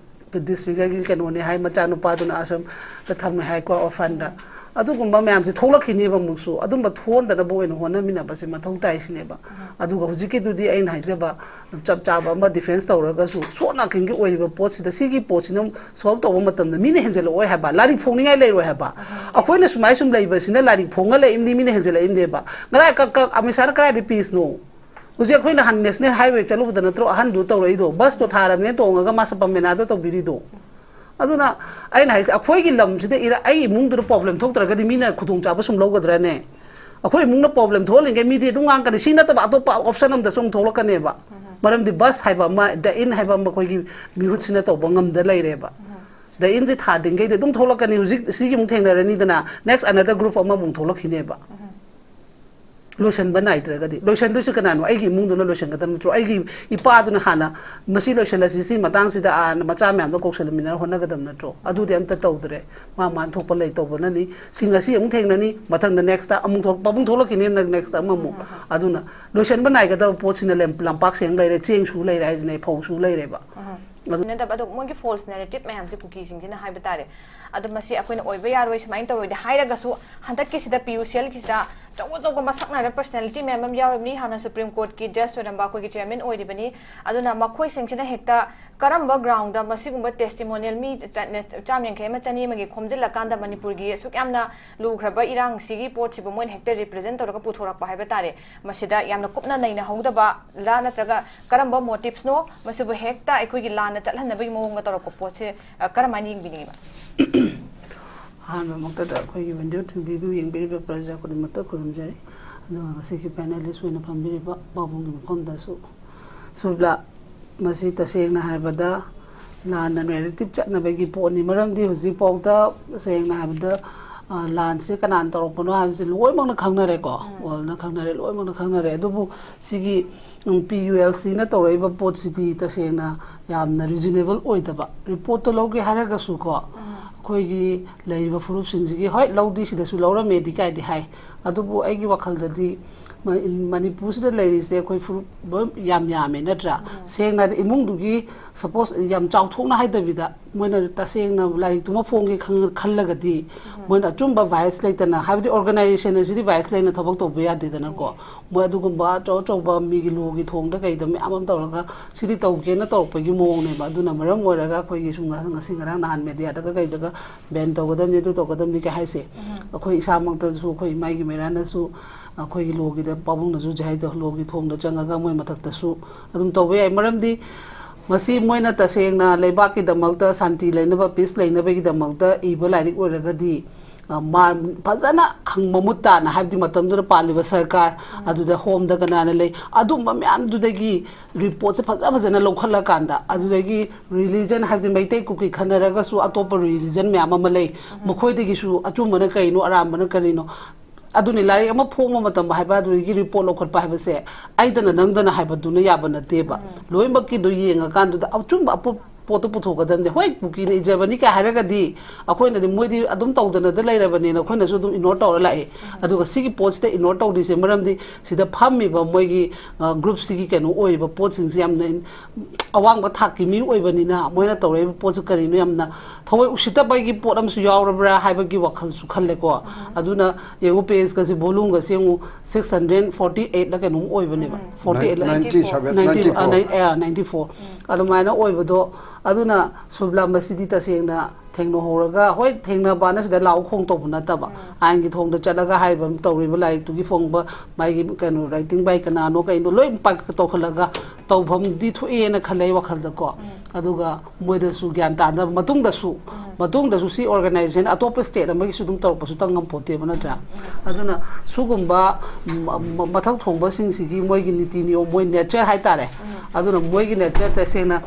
disfigure ꯒꯤ ꯀꯩꯅꯣꯅꯦ ꯍꯥꯏ, ꯃꯆꯥꯅꯨꯄꯥꯗꯨꯅ ꯑꯁꯣꯝꯗ ꯊꯝꯃꯦ ꯍꯥꯏꯀꯣ, orphan ꯗ꯫ ꯑꯗꯨꯒꯨꯝꯕ ꯃꯌꯥꯝꯁꯦ ꯊꯣꯛꯂꯛꯈꯤꯅꯦꯕ ꯑꯃꯨꯛꯁꯨ꯫ ꯑꯗꯨꯝꯕ ꯊꯣꯛꯍꯟꯗꯅꯕ ꯑꯣꯏꯅ ꯍꯣꯠꯅꯃꯤꯟꯅꯕꯁꯦ ꯃꯊꯧ ꯇꯥꯏ ꯁꯤꯅꯦꯕ꯫ ꯑꯗꯨꯒ ꯍꯧꯖꯤꯛꯀꯤꯗꯨꯗꯤ ꯑꯩꯅ ꯍꯥꯏꯖꯕ ꯆꯞ ꯆꯥꯕ ꯑꯃ defence ꯇꯧꯔꯒꯁꯨ ꯁꯣꯛ ꯅꯥꯀꯟꯒꯤ ꯑꯣꯏꯔꯤꯕ ꯄꯣꯠꯁꯤꯗ ꯁꯤꯒꯤ ꯄꯣꯠꯁꯤꯅ solve ꯇꯧꯕ ꯃꯇꯝꯗ ꯃꯤꯅ ꯍꯦꯟꯖꯜꯂꯛꯑꯣꯏ ꯍꯥꯏꯕ, ꯂꯥꯏꯔꯤꯛ ꯐꯣꯡꯅꯤꯡꯉꯥꯏ ꯂꯩꯔꯣꯏ ꯍꯥꯏꯕ꯫ ꯑꯩꯈꯣꯏꯅ ꯁꯨꯃꯥꯏ ꯁꯨꯝ ꯂꯩꯕꯁꯤꯅ ꯂꯥꯏꯔꯤꯛ ꯐꯣꯡꯉ ꯂꯩꯕꯅꯤ, ꯃꯤꯅ ꯍꯦꯟꯖꯜꯂꯛꯏꯕꯅꯦꯕ꯫ ꯉꯔꯥꯡ ꯀ-, ꯀ-, ꯑꯃꯤꯁꯥꯅ ꯀꯗꯥꯏꯗ peace ꯅꯣ? ꯍꯧꯖꯤꯛ ꯑꯩꯈꯣꯏ ꯅꯍꯥꯟ national highway ꯆꯠꯂꯨꯕꯗ ꯅꯠꯇ꯭ꯔꯣ ꯑꯍꯟꯗꯨ ꯇꯧꯔꯛꯏꯗꯣ? ꯕꯁꯇꯣ ꯊꯥꯔꯕꯅꯦ ꯇꯣꯡꯉꯒ ꯃꯥ ꯁꯄꯝ ꯃꯦꯅꯥꯗ ꯇꯧꯕꯤꯔꯤꯗꯣ꯫ ꯑꯗꯨꯅ ꯑꯩꯅ ꯍꯥꯏꯁꯦ, ꯑꯩꯈꯣꯏꯒꯤ ꯂꯝꯁꯤꯗ ꯏꯔꯥ-, ꯑꯩ ꯏꯃꯨꯡꯗꯨꯗ problem ꯊꯣꯛꯇ꯭ꯔꯒꯗꯤ ꯃꯤꯅ ꯈꯨꯗꯣꯡꯆꯥꯕ ꯁꯨꯝ ꯂꯧꯒꯗ꯭ꯔꯅꯦ? ꯑꯩꯈꯣꯏ ꯏꯃꯨꯡꯅ problem ꯊꯣꯛꯍꯜꯂꯤꯉꯩ ꯃꯤꯗꯤ ꯑꯗꯨꯝ ꯉꯥꯡꯀꯅꯤ꯫ ꯁꯤ ꯅꯠꯇꯕ ꯑꯇꯣꯞꯄ option ꯑꯝꯗꯁꯨ ꯑꯃꯨꯛ ꯊꯣꯛꯂꯛꯀꯅꯦꯕ꯫ ꯃꯔꯝꯗꯤ ꯕꯁ ꯍꯥꯏꯕ ꯑꯃ, the inn ꯍꯥꯏꯕ ꯑꯃ ꯑꯩꯈꯣꯏꯒꯤ ꯃꯤꯍꯨꯠꯁꯤꯅ ꯇꯧꯕ ꯉꯝꯗ ꯂꯩꯔꯦꯕ꯫ The inn ꯁꯦ ꯊꯥꯗ꯭ꯔꯤꯉꯩꯗꯤ ꯑꯗꯨꯝ ꯊꯣꯛꯂꯛꯀꯅꯤ꯫ ꯍꯧꯖꯤꯛ ꯁꯤꯒꯤ ꯑꯃꯨꯛ ꯊꯦꯡꯅꯔꯅꯤꯗꯅ, next another group ꯑꯃꯃꯨꯛ ꯊꯣꯛꯂꯛꯈꯤꯅꯦꯕ꯫ ꯂꯣꯏꯁꯟꯕ ꯅꯥꯏꯗ꯭ꯔꯒꯗꯤ꯫ ꯂꯣꯏꯁꯟꯗꯣꯏꯁꯦ ꯀꯅꯥꯅꯣ? ꯑꯩꯒꯤ ꯏꯃꯨꯡꯗꯨꯅ ꯂꯣꯏꯁꯟꯒꯗꯕ ꯅꯠꯇ꯭ꯔꯣ? ꯑꯩꯒꯤ ꯏꯄꯥꯗꯨꯅ ꯍꯥꯟꯅ ꯃꯁꯤ ꯂꯣꯏꯁꯜꯂꯁꯤ, ꯁꯤ ꯃꯇꯥꯡꯁꯤꯗ ꯑꯥ ꯃꯆꯥ ꯃꯌꯥꯝꯗꯣ ꯀꯧꯁꯜꯂꯃꯤꯟꯅꯔ ꯍꯣꯠꯅꯒꯗꯕ ꯅꯠꯇ꯭ꯔꯣ? ꯑꯗꯨꯗꯤ ꯑꯝꯇ ꯇꯧꯗ꯭ꯔꯦ꯫ ꯃꯥ ꯃꯥꯅ ꯊꯣꯛꯄ ꯂꯩ ꯇꯧꯕꯅꯅꯤ꯫ ꯁꯤ ꯉꯁꯤ ꯑꯃꯨꯛ ꯊꯦꯡꯅꯅꯤ, ꯃꯊꯪꯗ next ꯇ ꯑꯃꯨꯛ ꯊꯣꯛ-, ꯑꯃꯨꯛ ꯊꯣꯛꯂꯛꯈꯤꯅꯤ, next ꯇ ꯑꯃꯃꯨꯛ꯫ ꯑꯗꯨꯅ ꯂꯣꯏꯁꯟꯕ ꯅꯥꯏꯒꯗꯕ ꯄꯣꯠꯁꯤꯅ ꯂꯝ-, ꯂꯝꯄꯥꯛ ꯁꯦꯡ ꯂꯩꯔꯦ, ꯆꯦꯡ ꯁꯨ ꯂꯩꯔꯦ ꯍꯥꯏꯁꯤꯅꯦ, ꯐꯧ ꯁꯨ ꯂꯩꯔꯦꯕ꯫ ꯑꯗꯨ ꯅꯠꯇꯕ, ꯑꯗꯣ ꯃꯣꯏꯒꯤ false narrative ꯃꯌꯥꯝꯁꯦ ꯀꯨꯀꯤꯁꯤꯡꯁꯤꯅ ꯍꯥꯏꯕ ꯇꯥꯔꯦ꯫ ꯑꯗꯣ ꯃꯁꯤ ꯑꯩꯈꯣꯏꯅ ꯑꯣꯏꯕ ꯌꯥꯔꯣꯏ, ꯁꯨꯃꯥꯏꯅ ꯇꯧꯔꯣꯏꯗꯤ ꯍꯥꯏꯔꯒꯁꯨ, ꯍꯟꯗꯛꯀꯤꯁꯤꯗ PUCL ꯒꯤꯁꯤꯗ ꯑꯆꯧ ꯑꯆꯧꯕ ꯃꯁꯛ ꯅꯥꯏꯕ personality ꯃꯌꯥꯝ ꯑꯃ ꯌꯥꯎꯔꯤꯕꯅꯤ꯫ ꯍꯥꯟꯅ Supreme Court ꯀꯤ judge ꯑꯣꯏꯔꯝꯕ ꯑꯩꯈꯣꯏꯒꯤ chairman ꯑꯣꯏꯔꯤꯕꯅꯤ꯫ ꯑꯗꯨꯅ ꯃꯈꯣꯏꯁꯤꯡꯁꯤꯅ ꯍꯦꯛꯇ ꯀꯔꯝꯕ ground ꯗ ꯃꯁꯤꯒꯨꯝꯕ testimonial ꯃꯤ ꯆ-, ꯆꯥꯝ ꯌꯥꯡꯈꯩ ꯑꯃ, ꯆꯅꯤ ꯑꯃꯒꯤ ꯈꯣꯝꯖꯤꯜꯂꯀꯥꯟꯗ ꯃꯅꯤꯄꯨꯔꯒꯤ ꯑꯁꯨꯛ ꯌꯥꯝꯅ ꯂꯨꯈ꯭ꯔꯕ ꯏꯔꯥꯡꯁꯤꯒꯤ ꯄꯣꯠꯁꯤꯕꯨ ꯃꯣꯏꯅ ꯍꯦꯛꯇ represent ꯇꯧꯔꯒ ꯄꯨꯊꯣꯔꯛꯄ ꯍꯥꯏꯕ ꯇꯥꯔꯦ꯫ ꯃꯁꯤꯗ ꯌꯥꯝꯅ ꯀꯨꯞꯅ ꯅꯩꯅꯍꯧꯗꯕ ꯂꯥ ꯅꯠꯇ꯭ꯔꯒ ꯀꯔꯝꯕ motives ꯅꯣ, ꯃꯁꯤꯕꯨ ꯍꯦꯛꯇ ꯑꯩꯈꯣꯏꯒꯤ ꯂꯥꯟꯅ ꯆꯠꯍꯟꯅꯕꯒꯤ ꯃꯑꯣꯡꯗ ꯇꯧꯔꯛꯄ ꯄꯣꯠꯁꯦ, ꯑ, ꯀꯔꯝꯍꯥꯏꯅ ꯌꯦꯡꯕꯤꯅꯤꯡꯉꯤꯕ? ꯑꯍꯥꯟꯕꯃꯛꯇꯗ ꯑꯩꯈꯣꯏꯒꯤ video TV ꯕꯨ ꯌꯦꯡꯕꯤꯔꯤꯕ ꯄ꯭ꯔꯖꯥ ꯈꯨꯗꯤꯡꯃꯛꯇ ꯈꯨꯔꯨꯝꯖꯔꯤ꯫ ꯑꯗꯨꯒ ꯉꯁꯤꯒꯤ panelist ꯑꯣꯏꯅ ꯐꯝꯕꯤꯔꯤꯕ ꯄꯥꯕꯨꯡꯒꯤ ꯃꯐꯝꯗꯁꯨ, ꯁꯨꯕꯤꯂꯥ, ꯃꯁꯤ ꯇꯁꯦꯡꯅ ꯍꯥꯏꯔꯕꯗ ꯂꯥꯟꯅ narrative ꯆꯠꯅꯕꯒꯤ ꯄꯣꯠꯅꯤ꯫ ꯃꯔꯝꯗꯤ ꯍꯧꯖꯤꯛꯐꯥꯎꯗ ꯇꯁꯦꯡꯅ ꯍꯥꯏꯕꯗ, ꯑ, ꯂꯥꯟꯁꯦ ꯀꯅꯥꯅ ꯇꯧꯔꯛꯄꯅꯣ ꯍꯥꯏꯕꯁꯦ ꯂꯣꯏꯅꯃꯛꯅ ꯈꯪꯅꯔꯦꯀꯣ꯫ World ꯅ ꯈꯪꯅꯔꯦ, ꯂꯣꯏꯅꯃꯛꯅ ꯈꯪꯅꯔꯦ꯫ ꯑꯗꯨꯕꯨ ꯁꯤꯒꯤ, ꯎꯝ, PULC ꯅ ꯇꯧꯔꯛꯏꯕ ꯄꯣꯠꯁꯤꯗꯤ ꯇꯁꯦꯡꯅ ꯌꯥꯝꯅ reasonable ꯑꯣꯏꯗꯕ꯫ Report ꯇꯣ ꯂꯧꯒꯦ ꯍꯥꯏꯔꯒꯁꯨꯀꯣ, ꯑꯩꯈꯣꯏꯒꯤ ꯂꯩꯔꯤꯕ ꯐꯨꯔꯨꯞꯁꯤꯡꯁꯤꯒꯤ, ꯍꯣꯏ, ꯂꯧꯗꯤ ꯁꯤꯗꯁꯨ ꯂꯧꯔꯝꯃꯦꯗꯤ ꯀꯥꯏꯗꯤ ꯍꯥꯏ, ꯑꯗꯨꯕꯨ ꯑꯩꯒꯤ ꯋꯥꯈꯜꯗꯗꯤ ꯃ-, ꯃꯅꯤꯄꯨꯔꯁꯤꯗ ꯂꯩꯔꯤꯁꯦ ꯑꯩꯈꯣꯏ ꯐꯨꯔꯨꯞ ꯂꯣꯏ ꯌꯥꯝ ꯌꯥꯝꯃꯦ, ꯅꯠꯇ꯭ꯔꯥ? ꯎꯝ꯫ ꯁꯦꯡꯅ ꯍꯥꯏꯗꯤ ꯏꯃꯨꯡꯗꯨꯒꯤ, ꯁꯄꯣꯁ, ꯌꯥꯝ ꯆꯥꯎꯊꯣꯛꯅ ꯍꯥꯏꯗꯕꯤꯗ, ꯃꯣꯏꯅ ꯇꯁꯦꯡꯅ ꯂꯥꯏꯔꯤꯛꯇꯨꯃ ꯐꯣꯡꯒꯦ ꯈꯪ-, ꯈꯜꯂꯒꯗꯤ, ꯎꯝ꯫ ꯃꯣꯏꯅ ꯑꯆꯨꯝꯕ ꯚꯥꯏꯁ ꯂꯩꯇꯅ, ꯍꯥꯏꯕꯗꯤ ꯑꯣꯔꯒꯅꯥꯏꯖꯦꯁꯟ ꯑꯁꯤꯗꯤ ꯚꯥꯏꯁ ꯂꯩꯅ ꯊꯕꯛ ꯇꯧꯕ ꯌꯥꯗꯦꯗꯅꯀꯣ꯫ ꯎꯝ꯫ ꯃꯣꯏ ꯑꯗꯨꯒꯨꯝꯕ ꯑꯆꯧ ꯑꯆꯧꯕ ꯃꯤꯒꯤ ꯂꯣꯒꯤ ꯊꯣꯡꯗ ꯀꯩꯗ ꯃꯌꯥꯝ ꯑꯃ ꯇꯧꯔꯒ ꯁꯤꯗꯤ ꯇꯧꯒꯦꯅ ꯇꯧꯔꯛꯄꯒꯤ ꯃꯑꯣꯡꯅꯦꯕ꯫ ꯑꯗꯨꯅ ꯃꯔꯝ ꯑꯣꯏꯔꯒ ꯑꯩꯈꯣꯏꯒꯤ ꯁꯨꯝ ꯉ-, ꯉꯁꯤ ꯉꯔꯥꯡ ꯅꯍꯥꯟ ꯃꯦꯗꯤꯌꯥꯗꯒ ꯀꯩꯗꯒ ꯕꯦꯟ ꯇꯧꯒꯗꯕꯅꯤ, ꯑꯗꯨ ꯇꯧꯒꯗꯕꯅꯤ ꯀꯩ ꯍꯥꯏꯁꯦ, ꯎꯝ꯫ ꯑꯩꯈꯣꯏ ꯏꯁꯥꯃꯛꯇꯁꯨ, ꯑꯩꯈꯣꯏ ꯏꯃꯥꯒꯤ ꯃꯦꯔꯥꯅꯁꯨ, ꯑꯩꯈꯣꯏꯒꯤ ꯂꯣꯒꯤꯗ ꯄꯥꯕꯨꯡꯅꯁꯨ ꯍꯧꯖꯤꯛ ꯍꯥꯏꯗꯣ, ꯂꯣꯒꯤ ꯊꯣꯡꯗ ꯆꯪꯉꯒ ꯃꯣꯏ ꯃꯊꯛꯇꯁꯨ ꯑꯗꯨꯝ ꯇꯧꯕ ꯌꯥꯏ꯫ ꯃꯔꯝꯗꯤ ꯃꯁꯤ ꯃꯣꯏꯅ ꯇꯁꯦꯡꯅ ꯂꯩꯕꯥꯛꯀꯤꯗꯃꯛꯇ, ꯁꯥꯟꯇꯤ ꯂꯩꯅꯕ, ꯄꯤꯁ ꯂꯩꯅꯕꯒꯤꯗꯃꯛꯇ ꯏꯕ ꯂꯥꯏꯔꯤꯛ ꯑꯣꯏꯔꯒꯗꯤ, ꯑ, ꯃꯥ ꯐꯖꯅ ꯈꯪ-, ꯃꯃꯨꯠ ꯇꯥꯅ, ꯍꯥꯏꯕꯗꯤ ꯃꯇꯝꯗꯨꯗ ꯄꯥꯜꯂꯤꯕ ꯁꯔꯀꯥꯔ, ꯎꯝ꯫ ꯑꯗꯨꯗ ꯍꯣꯝꯗ ꯀꯅꯥꯅ ꯂꯩ, ꯑꯗꯨꯝꯕ ꯃꯌꯥꯝꯗꯨꯗꯒꯤ ꯔꯤꯄꯣꯔꯠꯁꯦ ꯐꯖ ꯐꯖꯅ ꯂꯧꯈꯠꯂꯀꯥꯟꯗ, ꯑꯗꯨꯗꯒꯤ ꯔꯤꯂꯤꯖꯟ, ꯍꯥꯏꯕꯗꯤ ꯃꯩꯇꯩ ꯀꯨꯀꯤ ꯈꯟꯅꯔꯒꯁꯨ ꯑꯇꯣꯞꯄ ꯔꯤꯂꯤꯖꯟ ꯃꯌꯥꯝ ꯑꯃ ꯂꯩ, ꯎꯝ꯫ ꯃꯈꯣꯏꯗꯒꯤꯁꯨ ꯑꯆꯨꯝꯕꯅ ꯀꯔꯤꯅꯣ, ꯑꯔꯥꯟꯕꯅ ꯀꯔꯤꯅꯣ, ꯑꯗꯨꯅꯤ, ꯂꯥꯏꯔꯤꯛ ꯑꯃ ꯐꯣꯡꯕ ꯃꯇꯝ ꯍꯥꯏꯕ ꯑꯗꯨꯗꯒꯤ ꯔꯤꯄꯣꯔꯠ ꯂꯧꯈꯠꯄ ꯍꯥꯏꯕꯁꯦ ꯑꯩꯗꯅ ꯅꯪꯗꯅ ꯍꯥꯏꯕꯗꯨꯅ ꯌꯥꯕ ꯅꯠꯇꯦꯕ꯫ ꯎꯝ꯫ ꯂꯣꯏꯅꯃꯛꯀꯤꯗꯣ ꯌꯦꯡꯉꯀꯥꯟꯗꯨꯗ ꯑꯆꯨꯝꯕ ꯑꯄꯣ-, ꯄꯣꯠꯇꯣ ꯄꯨꯊꯣꯛꯀꯗꯕꯅꯤ꯫ ꯍꯣꯏ, ꯀꯨꯀꯤꯅ ꯏꯖꯕꯅꯤ ꯀꯥꯏ ꯍꯥꯏꯔꯒꯗꯤ ꯑꯩꯈꯣꯏꯅꯗꯤ ꯃꯣꯏꯗꯤ ꯑꯗꯨꯝ ꯇꯧꯗꯅꯗ ꯂꯩꯔꯕꯅꯤꯅ ꯑꯩꯈꯣꯏꯅꯁꯨ ꯑꯗꯨꯝ ꯏꯒꯅꯣꯔ ꯇꯧꯔ ꯂꯥꯛꯑꯦ꯫ ꯎꯝ꯫ ꯑꯗꯨꯒ ꯁꯤꯒꯤ ꯄꯣꯠꯁꯤꯗ ꯏꯒꯅꯣꯔ ꯇꯧꯗ꯭ꯔꯤꯁꯦ ꯃꯔꯝꯗꯤ ꯁꯤꯗ ꯐꯝꯃꯤꯕ ꯃꯣꯏꯒꯤ, ꯑ, ꯒ꯭ꯔꯨꯞꯁꯤꯒꯤ ꯀꯩꯅꯣ ꯑꯣꯏꯔꯤꯕ ꯄꯣꯠꯁꯤꯡꯁꯦ ꯌꯥꯝꯅ ꯑꯋꯥꯡꯕ ꯊꯥꯛꯀꯤ ꯃꯤ ꯑꯣꯏꯕꯅꯤꯅ ꯃꯣꯏꯅ ꯇꯧꯔꯛꯏꯕ ꯄꯣꯠꯁꯦ ꯀꯔꯤꯅꯣ ꯌꯥꯝꯅ ꯊꯑꯣꯏ ꯎꯁꯤꯠꯇꯕꯒꯤ ꯄꯣꯠ ꯑꯃꯁꯨ ꯌꯥꯎꯔꯕ꯭ꯔꯥ ꯍꯥꯏꯕꯒꯤ ꯋꯥꯈꯜꯁꯨ ꯈꯜꯂꯦꯀꯣ꯫ ꯎꯝ꯫ ꯑꯗꯨꯅ ꯌꯦꯡꯉꯨ, ꯄꯦꯖꯀꯁꯦ, ꯚꯣꯂꯨꯝꯒꯁꯦ ꯌꯦꯡꯉꯨ, six hundred forty eight ꯂ ꯀꯩꯅꯣꯝ ꯑꯣꯏꯕꯅꯦꯕ꯫ ꯎꯝ꯫ Forty eight ꯂ, ninety seven, ninety, ninety four. ꯑ, ꯅꯥꯏꯟ-, ꯑ, ninety four꯫ ꯎꯝ꯫ ꯑꯗꯨꯃꯥꯏꯅ ꯑꯣꯏꯕꯗꯣ, ꯑꯗꯨꯅ ꯁꯨꯕ꯭ꯂꯥ, ꯃꯁꯤꯗꯤ ꯇꯁꯦꯡꯅ ꯊꯦꯡꯅꯍꯧꯔꯒ, ꯍꯣꯏ, ꯊꯦꯡꯅꯕꯅ ꯁꯤꯗ ꯂꯥꯎ ꯈꯣꯡ ꯇꯧꯕ ꯅꯠꯇꯕ, ꯎꯝ꯫ ꯑꯥꯏꯟꯒꯤ ꯊꯣꯡꯗ ꯆꯠꯂꯒ ꯍꯥꯏꯔꯤꯕ ꯑꯃ ꯇꯧꯔꯤꯕ ꯂꯥꯏꯔꯤꯛꯇꯨꯒꯤ ꯐꯣꯡꯕ ꯃꯥꯒꯤ ꯀꯩꯅꯣ, writing by ꯀꯅꯥꯅꯣ ꯀꯩꯅꯣ ꯂꯣꯏ ꯄꯥꯛ ꯇꯧꯈꯠꯂꯒ ꯇꯧꯐꯝꯗꯤ ꯊꯣꯛꯑꯦꯅ ꯈꯜꯂꯦ ꯑꯩ ꯋꯥꯈꯜꯗꯀꯣ꯫ ꯎꯝ꯫ ꯑꯗꯨꯒ ꯃꯣꯏꯗꯁꯨ ꯒ꯭ꯌꯥꯟ ꯇꯥꯅꯕ ꯃꯇꯨꯡꯗꯁꯨ, ꯎꯝ꯫ ꯃꯇꯨꯡꯗꯁꯨ ꯁꯤ ꯑꯣꯔꯒꯅꯥꯏꯖꯦꯁꯟ ꯑꯇꯣꯞꯄ ꯁ꯭ꯇꯦꯠ ꯑꯃꯒꯤꯁꯨ ꯑꯗꯨꯝ ꯇꯧꯔꯛꯄꯁꯨ ꯇꯝ ꯉꯝꯄꯣꯠꯇꯦꯕ, ꯅꯠꯇ꯭ꯔꯥ? ꯎꯝ꯫ ꯑꯗꯨꯅ ꯁꯤꯒꯨꯝꯕ ꯃ-, ꯃ-, ꯃꯊꯛ ꯊꯣꯡꯕꯁꯤꯡꯁꯤꯒꯤ ꯃꯣꯏꯒꯤ ꯅꯤꯇꯤ ꯅꯤꯌꯣꯝ, ꯃꯣꯏ ꯅꯦꯆꯔ ꯍꯥꯏꯇꯥꯔꯦ꯫ ꯎꯝ꯫ ꯑꯗꯨꯅ ꯃꯣꯏꯒꯤ ꯅꯦꯆꯔ ꯇꯁꯦꯡꯅ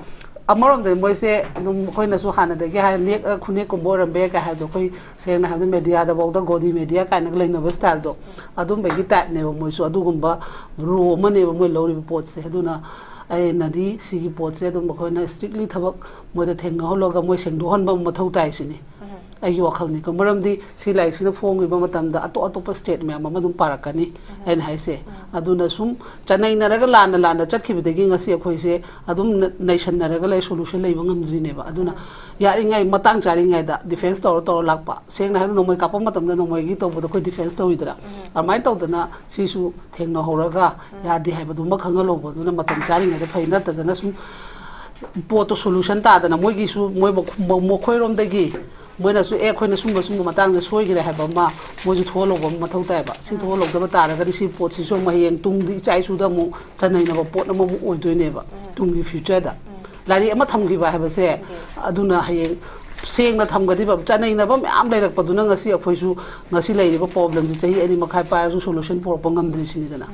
ꯑꯃꯔꯣꯝꯗꯗꯤ ꯃꯣꯏꯁꯦ ꯑꯗꯨꯝ ꯑꯩꯈꯣꯏꯅꯁꯨ ꯍꯥꯟꯅꯗꯒꯤ ꯍꯥꯏ ꯅꯦꯛ-, ꯈꯨꯅꯦꯛꯀꯨꯝꯕ ꯑꯣꯏꯔꯝꯕ ꯌꯥꯏ ꯀꯥꯏ ꯍꯥꯏꯕꯗꯣ, ꯑꯩꯈꯣꯏ ꯁꯦꯡꯅ ꯍꯥꯏꯕꯗ ꯃꯦꯗꯤꯌꯥꯗꯐꯥꯎꯗ ꯒꯣꯗꯤ ꯃꯦꯗꯤꯌꯥ ꯀꯥꯏꯅꯒ ꯂꯩꯅꯕ ꯁ꯭ꯇꯥꯏꯜꯗꯣ, ꯑꯗꯨꯝꯕꯒꯤ ꯇꯥꯏꯞꯅꯦꯕ ꯃꯣꯏꯁꯨ, ꯑꯗꯨꯒꯨꯝꯕ ꯔꯣ ꯑꯃꯅꯦꯕ ꯃꯣꯏ ꯂꯧꯔꯤꯕ ꯄꯣꯠꯁꯦ꯫ ꯑꯗꯨꯅ ꯑꯩꯅꯗꯤ ꯁꯤꯒꯤ ꯄꯣꯠꯁꯦ ꯑꯗꯨꯝ ꯑꯩꯈꯣꯏꯅ ꯏꯁꯇ꯭ꯔꯤꯛꯂꯤ ꯊꯕꯛ ꯃꯣꯏꯗ ꯊꯦꯡꯅꯍꯜꯂꯒ ꯃꯣꯏ ꯁꯦꯡꯗꯣꯛꯍꯟꯕ ꯑꯃ ꯃꯊꯧ ꯇꯥꯏ ꯁꯤꯅꯤ꯫ ꯎꯝ꯫ ꯑꯩꯒꯤ ꯋꯥꯈꯜꯅꯤꯀꯣ꯫ ꯃꯔꯝꯗꯤ ꯁꯤ ꯂꯥꯏꯔꯤꯛꯁꯤꯅ ꯐꯣꯡꯈꯤꯕ ꯃꯇꯝꯗ ꯑꯇꯣꯞ ꯑꯇꯣꯞꯄ state ꯃꯌꯥꯝ ꯑꯃ ꯑꯗꯨꯝ ꯄꯥꯔꯛꯀꯅꯤ, ꯑꯩꯅ ꯍꯥꯏꯁꯦ꯫ ꯑꯗꯨꯅ ꯁꯨꯝ ꯆꯅꯩꯅꯔꯒ ꯂꯥꯟꯅ ꯂꯥꯟꯅ ꯆꯠꯈꯤꯕꯗꯒꯤ ꯉꯁꯤ ꯑꯩꯈꯣꯏꯁꯦ ꯑꯗꯨꯝ ꯅ-, ꯅꯩꯁꯟꯅꯔꯒ ꯂꯩ, solution ꯂꯩꯕ ꯉꯝꯗ꯭ꯔꯤꯅꯦꯕ꯫ ꯑꯗꯨꯅ ꯌꯥꯔꯤꯉꯩ ꯃꯇꯥꯡ ꯆꯥꯔꯤꯉꯩꯗ defence ꯇꯧꯔ ꯇꯧꯔ ꯂꯥꯛꯄ, ꯁꯦꯡꯅ ꯍꯥꯏꯔꯕꯗ ꯅꯣꯡꯃꯩ ꯀꯥꯞꯄ ꯃꯇꯝꯗ ꯅꯣꯡꯃꯩꯒꯤ ꯇꯧꯕꯗ ꯑꯩꯈꯣꯏ defence ꯇꯧꯋꯤꯗꯅ, ꯑꯗꯨꯃꯥꯏꯅ ꯇꯧꯗꯅ ꯁꯤꯁꯨ ꯊꯦꯡꯅꯍꯧꯔꯒ ꯌꯥꯗꯦ ꯍꯥꯏꯕꯗꯨꯃ ꯈꯪꯍꯜꯍꯧꯕꯗꯨꯅ ꯃꯇꯝ ꯆꯥꯔꯤꯉꯩꯗ ꯐꯩ꯫ ꯅꯠꯇꯗꯅ ꯁꯨꯝ ꯄꯣꯠꯇꯣ solution ꯇꯥꯗꯅ ꯃꯣꯏꯒꯤꯁꯨ ꯃꯣꯏ ꯃꯈꯣ-, ꯃ-, ꯃꯈꯣꯏꯔꯣꯝꯗꯒꯤ ꯃꯣꯏꯅꯁꯨ, "ꯑꯦ, ꯑꯩꯈꯣꯏꯅ ꯁꯨꯝꯕ ꯁꯨꯝꯕ ꯃꯇꯥꯡꯗ ꯁꯣꯏꯈ꯭ꯔꯦ" ꯍꯥꯏꯕ ꯑꯃ ꯃꯣꯏꯁꯨ ꯊꯣꯛꯍꯜꯍꯧꯕ ꯑꯃ ꯃꯊꯧ ꯇꯥꯏꯕ꯫ ꯁꯤ ꯊꯣꯛꯍꯜꯍꯧꯗꯕ ꯇꯥꯔꯒꯗꯤ ꯁꯤ ꯄꯣꯠꯁꯤꯁꯨ ꯑꯃꯨꯛ ꯍꯌꯦꯡ ꯇꯨꯡꯗꯤ ꯏꯆꯥ ꯏꯁꯨꯗ ꯑꯃꯨꯛ ꯆꯅꯩꯅꯕ ꯄꯣꯠ ꯑꯃꯃꯨꯛ ꯑꯣꯏꯗꯣꯏꯅꯦꯕ, ꯇꯨꯡꯒꯤ future ꯗ꯫ ꯂꯥꯏꯔꯤꯛ ꯑꯃ ꯊꯝꯈꯤꯕ ꯍꯥꯏꯕꯁꯦ, ꯑꯗꯨꯅ ꯍꯌꯦꯡ ꯁꯦꯡꯅ ꯊꯝꯒꯗꯕ, ꯆꯅꯩꯅꯕ ꯃꯌꯥꯝ ꯂꯩꯔꯛꯄꯗꯨꯅ ꯉꯁꯤ ꯑꯩꯈꯣꯏꯁꯨ ꯉꯁꯤ ꯂꯩꯔꯤꯕ problem ꯁꯤ ꯆꯍꯤ ꯑꯅꯤ ꯃꯈꯥꯏ ꯄꯥꯏꯔꯁꯨ solution ꯄꯨꯔꯛꯄ ꯉꯝꯗ꯭ꯔꯤꯁꯤꯅꯤꯗꯅ꯫